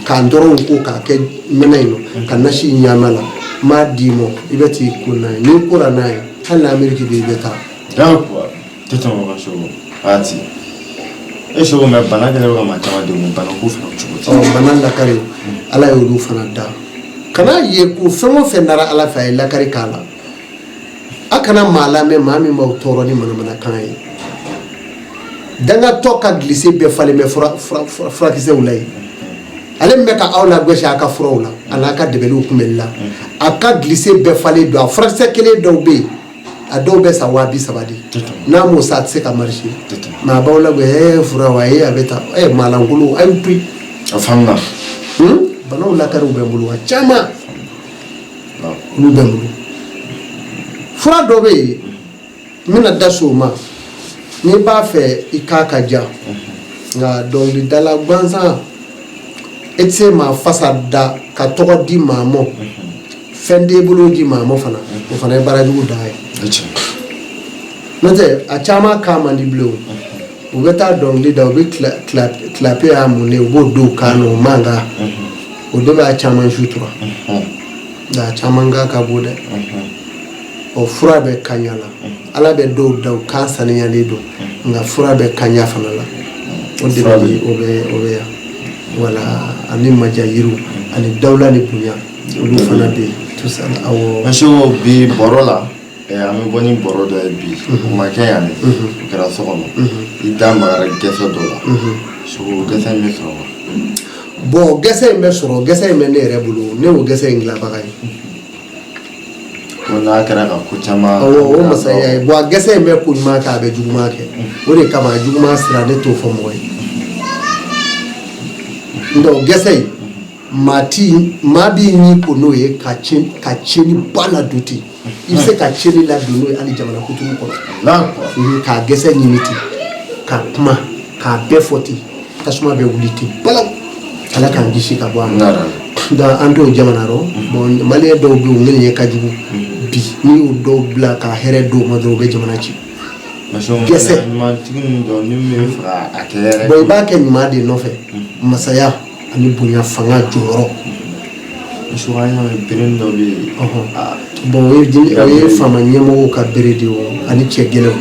k'a dɔrɔnw ko k'a kɛ minɛ in nɔ ka nasi ɲaama la. N b'a d'i ma, i bɛ t'i ko n'a ye. N'i kora n'a ye, hali ni Ameriki bɛ, i bɛ taa. D'accord, tɛ tɛmɛ o kan. So waati e sogo mɛ bana kɛlen bɛ ka maa caman degun, bana ko fana cogo di? Ɔ, bana lakari, Ala y'olu fana da. Kana ye ko fɛn o fɛn dara Ala fɛ, a ye lakari k'a la. A kana maa lamɛn, maa min b'aw tɔɔrɔ ni manamanakan ye. Dangatɔ ka gilise bɛɛ falen bɛ furakisɛw la yen. Ale min bɛ ka aw lagosi a ka furaw la, a n'a ka dɛbɛliw kunbɛli la, a ka gilise bɛɛ falen don. A furakisɛ kelen dɔw bɛ yen, a dɔw bɛ san 30 000 de. N'a m'o san, a tɛ se ka marcher, mais a b'aw lagosi fura wa a bɛ taa maalankolon, a y'u to yen. A faamuna. Banaw lakariw bɛ n bolo, a caman olu bɛ n bolo. Fura dɔ bɛ yen, n bɛna da s'o ma. N'i b'a fɛ i kan ka ja, nka dɔnkilidala gansan, e tɛ se maa fasa da ka tɔgɔ di maa mɔ, fɛn t'e bolo di maa mɔ fana, o fana ye baarajugu dan ye. N'o tɛ, a caman kan man di bilen. O u bɛ taa dɔnkili da, u bɛ clapet y'a mun de, u b'o don u kan na, o mankan o de b'a caman sutura, nka a caman kan ka bon dɛ. O fura bɛ kaɲa la. Ala bɛ dɔw da, u kan saniyalen don, nka fura bɛ kaɲa fana la. O de bɛ o bɛ yan wala, ani maja yiriw ani dawula ni bonya, olu fana bɛ yen, tout ça, awɔ. Monsieur, bi baro la, an bɛ bɔ ni baro dɔ ye bi. O ma kɛ yan dɛ, o kɛra so kɔnɔ. I da magara gɛsɛ dɔ la. Seko, gɛsɛ in bɛ sɔrɔ wa? Bon, gɛsɛ in bɛ sɔrɔ. Gɛsɛ in bɛ ne yɛrɛ bolo. Ne y'o gɛsɛ in dilanbaga ye. Ko n'a kɛra ka ko caman. Awɔ, o masaya ye. Bon, a gɛsɛ in bɛ ko ɲuman kɛ, a bɛ juguman kɛ. O de kama a juguman sira, ne t'o fɔ mɔgɔ ye. Donc gɛsɛ in, maa ti maa b'i ɲi ko n'o ye ka tiɲɛni ba ladon ten. I bɛ se ka tiɲɛni ladon n'o ye hali jamana kuturu kɔnɔ. K'a gɛsɛ ɲini ten, ka kuma k'a bɛɛ fɔ ten, tasuma bɛ wuli ten balaw. Ala k'an kisi ka bɔ a ma. Donc an t'o jamana rɔ. Bon, maliyɛn dɔw bɛ yen, u ŋaniya ka jugu bi. N'i y'o dɔw bila ka hɛrɛ d'o ma dɔrɔn, u bɛ jamana ci. Gɛsɛ bon, i b'a kɛ ɲuman de nɔfɛ, masaya ani bonya, fanga, jɔyɔrɔ. Bon, o ye faama ɲɛmɔgɔw ka bere de ye o, ani cɛ gɛlɛnw,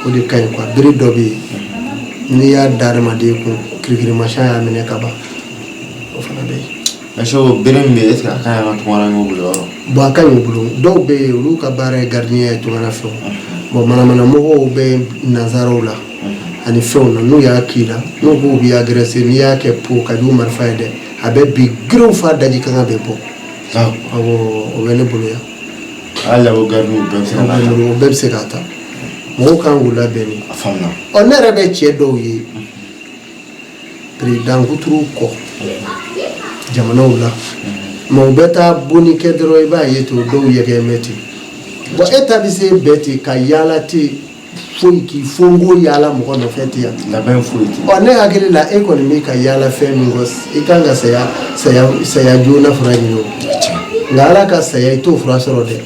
o de ka ɲi quoi. Bere dɔ bɛ yen, n'i y'a da adamaden kun, kirikirimasiyɛn y'a minɛ ka ban, o fana bɛ yen. Monsieur, bere min bɛ yen, est ce que a ka ɲi an ka tungarankew bolo yɔrɔ? Bon, a ka ɲi u bolo. Dɔw bɛ yen, olu ka baara ye gardien ye tungara fɛ. Bon, manamanamɔgɔw bɛ nanzaraw la ani fɛnw na, n'u y'a k'i la, n'u k'u b'i agressé, n'i y'a kɛ po ka jugu marifa ye dɛ, a bɛ bin giriw fa, daji kan bɛ bɔ. Awɔ, o bɛ ne bolo yan. Hali o gardiw bɛɛ bɛ se ka n'a ta. O bɛɛ bɛ se k'a ta. Mɔgɔw kan k'u labɛn ni. A faamuna. Ɔ, ne yɛrɛ bɛ cɛ dɔw ye président kuturu kɔ jamanaw la, mais u bɛ taa bonni kɛ dɔrɔn, i b'a ye ten, o dɔw yɛgɛ mɛ ten. Bon, e ta bɛ se bɛɛ ten ka yaala ten, foyi k'i fonko yaala mɔgɔ nɔfɛ ten yan. Labɛn foyi tɛ. Ɔ, ne hakili la, e kɔni bɛ ka yaala fɛn min kɔ, i kan ka saya saya saya joona fura ɲini o. Nka Ala ka saya, i t'o fura sɔrɔ dɛ.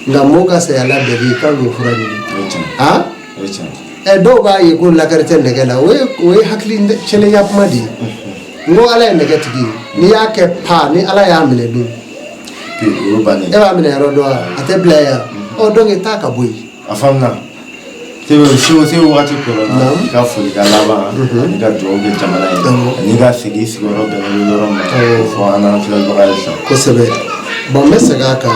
Nka mɔgɔw ka saya labɛn, i kan k'o fura ɲini. A ɛ, dɔw b'a ye ko lakari tɛ nɛgɛ la. O ye hakili cɛlenya kuma de ye. N ko Ala ye nɛgɛ tigi ye. N'i y'a kɛ pa, ni Ala y'a minɛ dun, e b'a minɛ yɔrɔ dɔn wa? A tɛ bila yan. Ɔ, donc taa ka bɔ yen. A faamuna. Sebe, se waati kɔrɔ, i ka folikan laban ani ka dugawu kɛ jamana ye, ani ka segin sigiyɔrɔ bɛnnen bɛ yɔrɔ min na, o fɔ an n'an filɛbaga ye sisan. Kosɛbɛ. Bon, n bɛ segin a kan.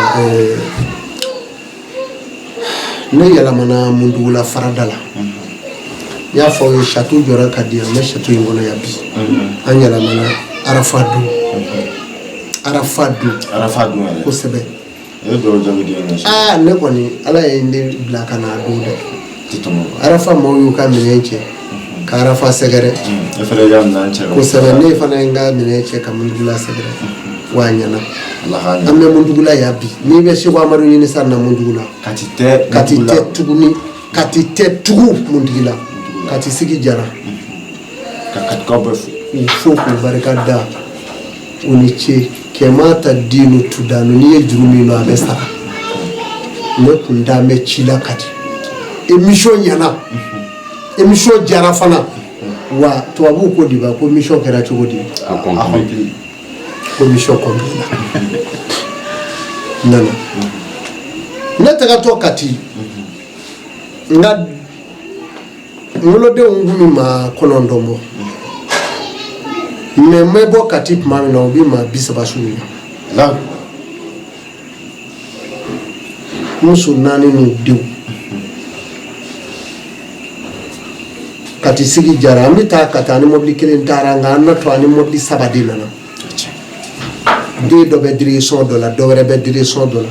Ne yɛlɛmana Mundugula farada la. N y'a fɔ aw ye, château jɔra ka di yan. N bɛ château in kɔnɔ yan bi. An yɛlɛmana Arafa don, Arafa don. Arafa don yɛrɛ. Kosɛbɛ. E ye dugawu jaabi den ye. Aa, ne kɔni, Ala ye ne bila ka na a don dɛ. Arafa maaw y'u ka minɛn cɛ ka Arafa sɛgɛrɛ. E fana y'i ka minɛn cɛ. Kosɛbɛ, ne fana ye n ka minɛn cɛ ka Mundugula sɛgɛrɛ, wa a ɲɛna. An bɛ Mundugula yan bi. N'i bɛ Seko Amadu ɲini sisan, na Mundugula. Kati tɛ. Kati tɛ tuguni, Kati tɛ tugu Mundugula. Kati sigi jara. Ka Katikaw bɛɛ fo. K'u fo, k'u barika da, u ni ce. Kɛma ta dinu tudanu, n'i ye juru min don, a bɛ sara. Ne kun da bɛ ci la Kati. Émission ɲɛna, émission jara fana. Wa tubabuw ko di ba ko mission kɛra cogo di? Accompli. Ko mission accompli la. Nana ne tagatɔ Kati, n ka n wolodenw kun bɛ maa 9 bɔ, mais n bɛ bɔ Kati tuma min na, u bɛ maa 30 surunya. Muso naani n'u denw. Kati sigi jara. An bɛ taa ka taa ni mɔbili kelen taara, nka an natɔ, ani mɔbili saba de nana. Den dɔ bɛ direction dɔ la, dɔ wɛrɛ bɛ direction dɔ la.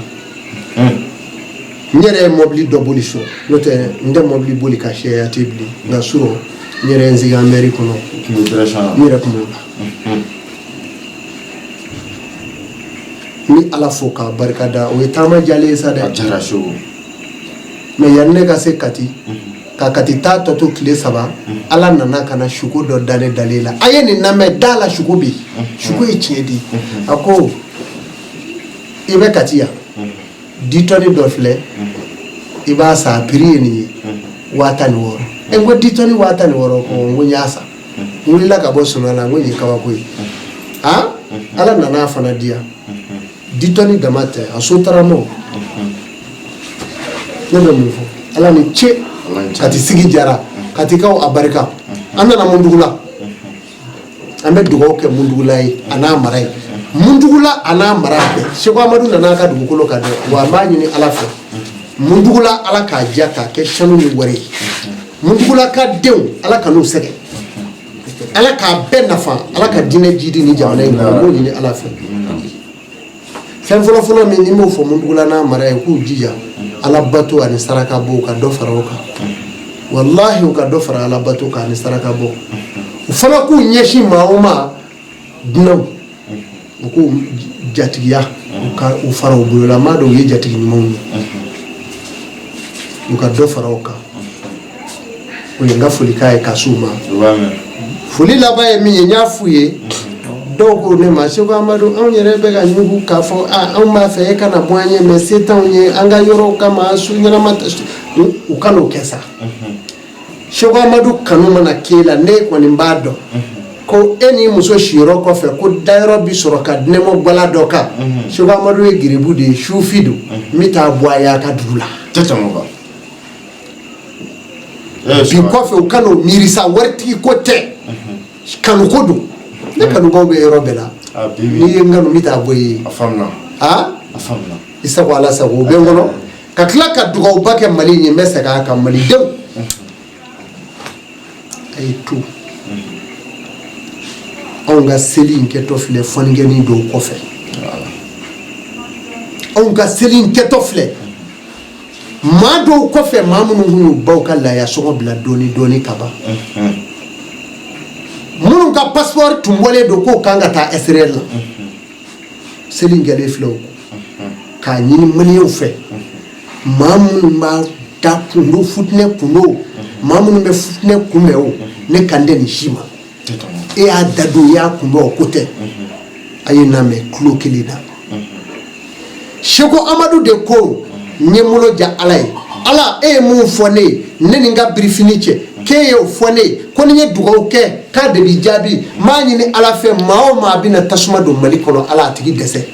N yɛrɛ ye mɔbili dɔ boli so, n'o tɛ n tɛ mɔbili boli ka sɛya ten bilen. Nka surɔ, n yɛrɛ ye n sigi an mɛri kɔnɔ, n yɛrɛ tun b'o la. N bɛ Ala fo k'a barika da. O ye taama jalen ye sa dɛ. A jara, Seko. Mais yanni ne ka se Kati, ka Kati taa tɔ to tile 3, Ala nana ka na suko dɔ da ne dalen la. A ye nin lamɛn, da la suko bɛ yen, suko ye tiɲɛ di. A ko i bɛ Kati yan, ditɔni dɔ filɛ, i b'a san, a prix ye nin ye, 16,000. N ko ditɔni 16,000? Ko n ko n y'a san. N wulila ka bɔ sunɔgɔ la, n ko nin ye kabako ye. Aa, Ala nana a fana di yan. Ditɔni dama tɛ, a sotaramaw. Ne bɛ mun fɔ? Ala ni ce. Kati sigi jara, Katikaw a barika. An nana Mundugula, an bɛ dugawu kɛ Mundugula ye a n'a mara ye, Mundugula a n'a mara bɛɛ. Seko Amadu nana a ka dugukolo kan dɛ. Wa an b'a ɲini Ala fɛ, Mundugula, Ala k'a diya k'a kɛ sanu ni wari ye. Mundugula ka denw, Ala kan'u sɛgɛn, Ala k'a bɛɛ nafa, Ala ka diinɛ jidi ni jamana in kɔnɔ. N b'o ɲini Ala fɛ. Fɛn fɔlɔfɔlɔ min ni n b'o fɔ Mundugula n'a mara ye, k'u jija Ala bato ani saraka bɔ, u ka dɔ fara o kan. Walahi, u ka dɔ fara Ala bato kan ani saraka bɔ. U fana k'u ɲɛsin maa o ma, dunanw, u k'u jatigiya, u ka u fara u bolo la. N b'a dɔn u ye jatigi ɲumanw ye, u ka dɔ fara o kan. O ye n ka folikan ye ka s'u ma. Foli laban ye min ye, n y'a f'u ye, dɔw ko ne ma: Seko Amadu, anw yɛrɛ bɛ ka ɲugu k'a fɔ anw b'a fɛ e kana bɔ an ye, mais se t'anw ye an ka yɔrɔw kama, su ɲɛnama u kan'o kɛ sa. Seko Amadu kanu mana k'e la, ne kɔni b'a dɔn ko e n'i muso siyɔrɔ kɔfɛ ko dayɔrɔ bi sɔrɔ ka dinɛmɔ gwala dɔ kan. Seko Amadu ye geribu de ye, sufi don, n bɛ taa bɔ a ye a ka dugu la. Tɛ tɛmɛ o kan. Bi kɔfɛ, u kan'o miiri sa. Waritigi ko tɛ, kanu ko don. Ne kanubaw bɛ yɔrɔ bɛɛ la. N'i ye n kanu, n bɛ taa bɔ i ye. A faamuna. Aa. A faamuna. I sago, Ala sago, o bɛ n kɔnɔ ka tila ka dugawuba kɛ Mali ye. N bɛ segin a kan, Malidenw, a ye to anw ka seli in kɛtɔ filɛ fɔnikɛnin dɔw kɔfɛ. Anw ka seli in kɛtɔ filɛ maa dɔw kɔfɛ, maa minnu tun y'u baw ka laya sɔngɔ bila dɔɔni dɔɔni ka ban, minnu ka passeport tun bɔlen don k'o kan ka taa extérieur la. Seli in kɛlen filɛ o kɔ, k'a ɲini Maliyɛnw fɛ, maa minnu b'a da kundo futinɛ kundo, maa minnu bɛ futinɛ kunbɛn o, ne kan tɛ nin si ma. E y'a da don, i y'a kunbɛn, o ko tɛ. A ye n'a mɛn tulo kelen na. Seko Amadu de ko n ye n bolo ja Ala ye. Ala, e ye mun fɔ ne ye, ne ni n ka birifini cɛ, k'e y'o fɔ ne ye ko ni n ye dugawu kɛ k'a de bi jaabi. N b'a ɲini Ala fɛ, maa o maa bɛna tasuma don Mali kɔnɔ, Ala a tigi dɛsɛ,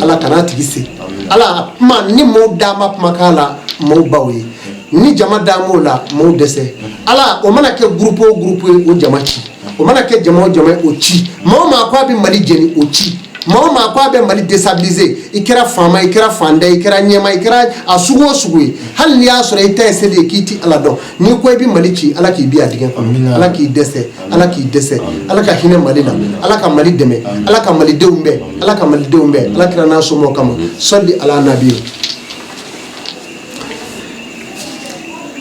Ala kana a tigi se. Ala kuma ni maaw da ma kumakan la, maaw baw ye, ni jama da m'o la, maaw dɛsɛ. Ala, o mana kɛ groupe o groupe ye, o jama ci. O mana kɛ jama o jama ye, o ci. Maa o maa ko a bɛ Mali jeni, o ci. Maa o maa ko a bɛ Mali déstabiliser, i kɛra faama, i kɛra fantan, i kɛra ɲɛmaa, i kɛra a sugu o sugu ye, hali n'i y'a sɔrɔ i ta ye seli ye k'i ti Ala dɔn, n'i ko i bɛ Mali ci, Ala k'i bin a dingɛ kɔnɔ. Ala k'i dɛsɛ, Ala k'i dɛsɛ. Ala ka hinɛ Mali la, Ala ka Mali dɛmɛ, Ala ka Malidenw bɛɛ, Ala ka Malidenw bɛɛ, Ala kira n'a somɔgɔw kama. Sɔli ala nabi.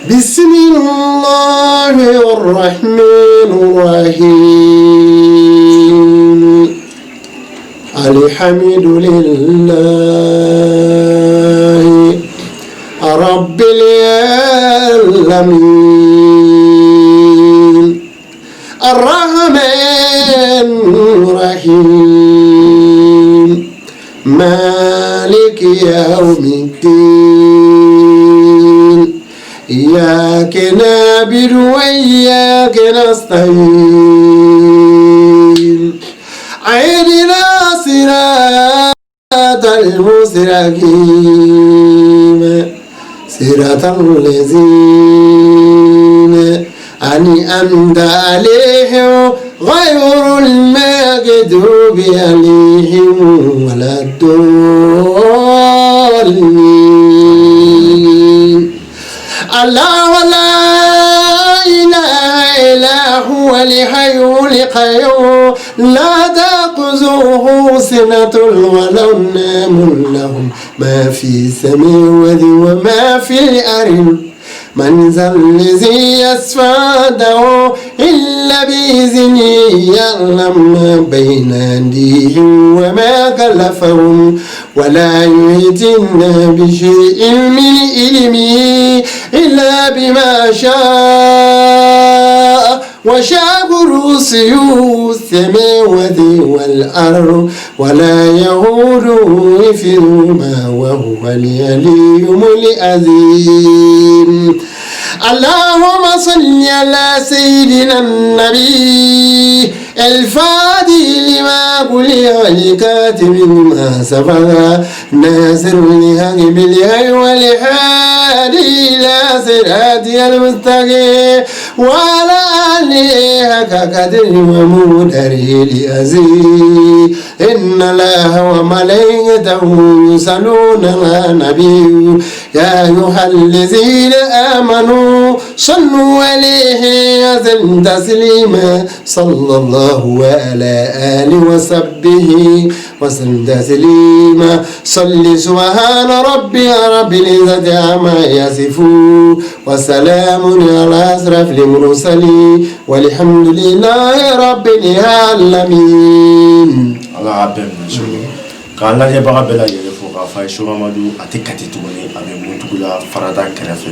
Bisimilahi rahmani rahim. Alhamdulillahi rabbil alamin. Arrahman rahim. Maliki yawmiddin. Iyyaka na'budu wa iyyaka nasta'in. Ihdina siratal mustaqim. Siratal ladzina an'amta alayhim ghayril maghdubi alayhim waladdallin. Allahu la ilaha illa huwal hayyul qayyum la ta'khuzuhu sinatun wa la nawmun lahu ma fi samawati wa ma fil ardi man zal ladhi yashfa'u illa bi'iznihi ya'lamu ma bayna aydihim wa ma khalfahum wa la yuhituna bi shay'in min ilmihi. إلا بما شاء وسع كرسيه السماوات والأرض ولا يئوده حفظهما وهو العلي العظيم. اللهم صل على سيدنا النبي الفاتح لما أغلق والخاتم لما سبق ناصر الحق بالحق والهادي إلى صراطك المستقيم وعلى آله حق قدره ومقداره العظيم. إن الله وملائكته يصلون على النبي يا أيها الذين آمنوا صلوا عليه وسلموا تسليما. صلى الله على آله وصحبه وسلم تسليما. صل سبحان ربي رب العزة عما يصفون وسلام على أشرف المرسلين والحمد لله رب العالمين. Ala y'a bɛɛ minɛ so k'an lajɛbaga bɛɛ lajɛlen fo k'a fɔ a ye Sogamadu a tɛ Kati tuguni, a bɛ Muntugula farada kɛrɛfɛ.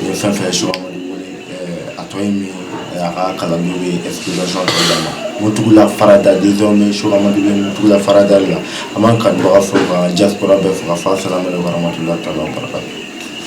Ni fɛn fɛn ye Sogamadu wele, a tɔ ye min ye, a ka kalandenw bɛ explication tɔ d'a ma. Muntugula farada, désormais Sogamadu bɛ Muntugula farada de la. An b'an kanubaga fo, ka diaspora bɛɛ fo, ka fɔ asalamu aleykum warahmatulahi taala wabarakatu.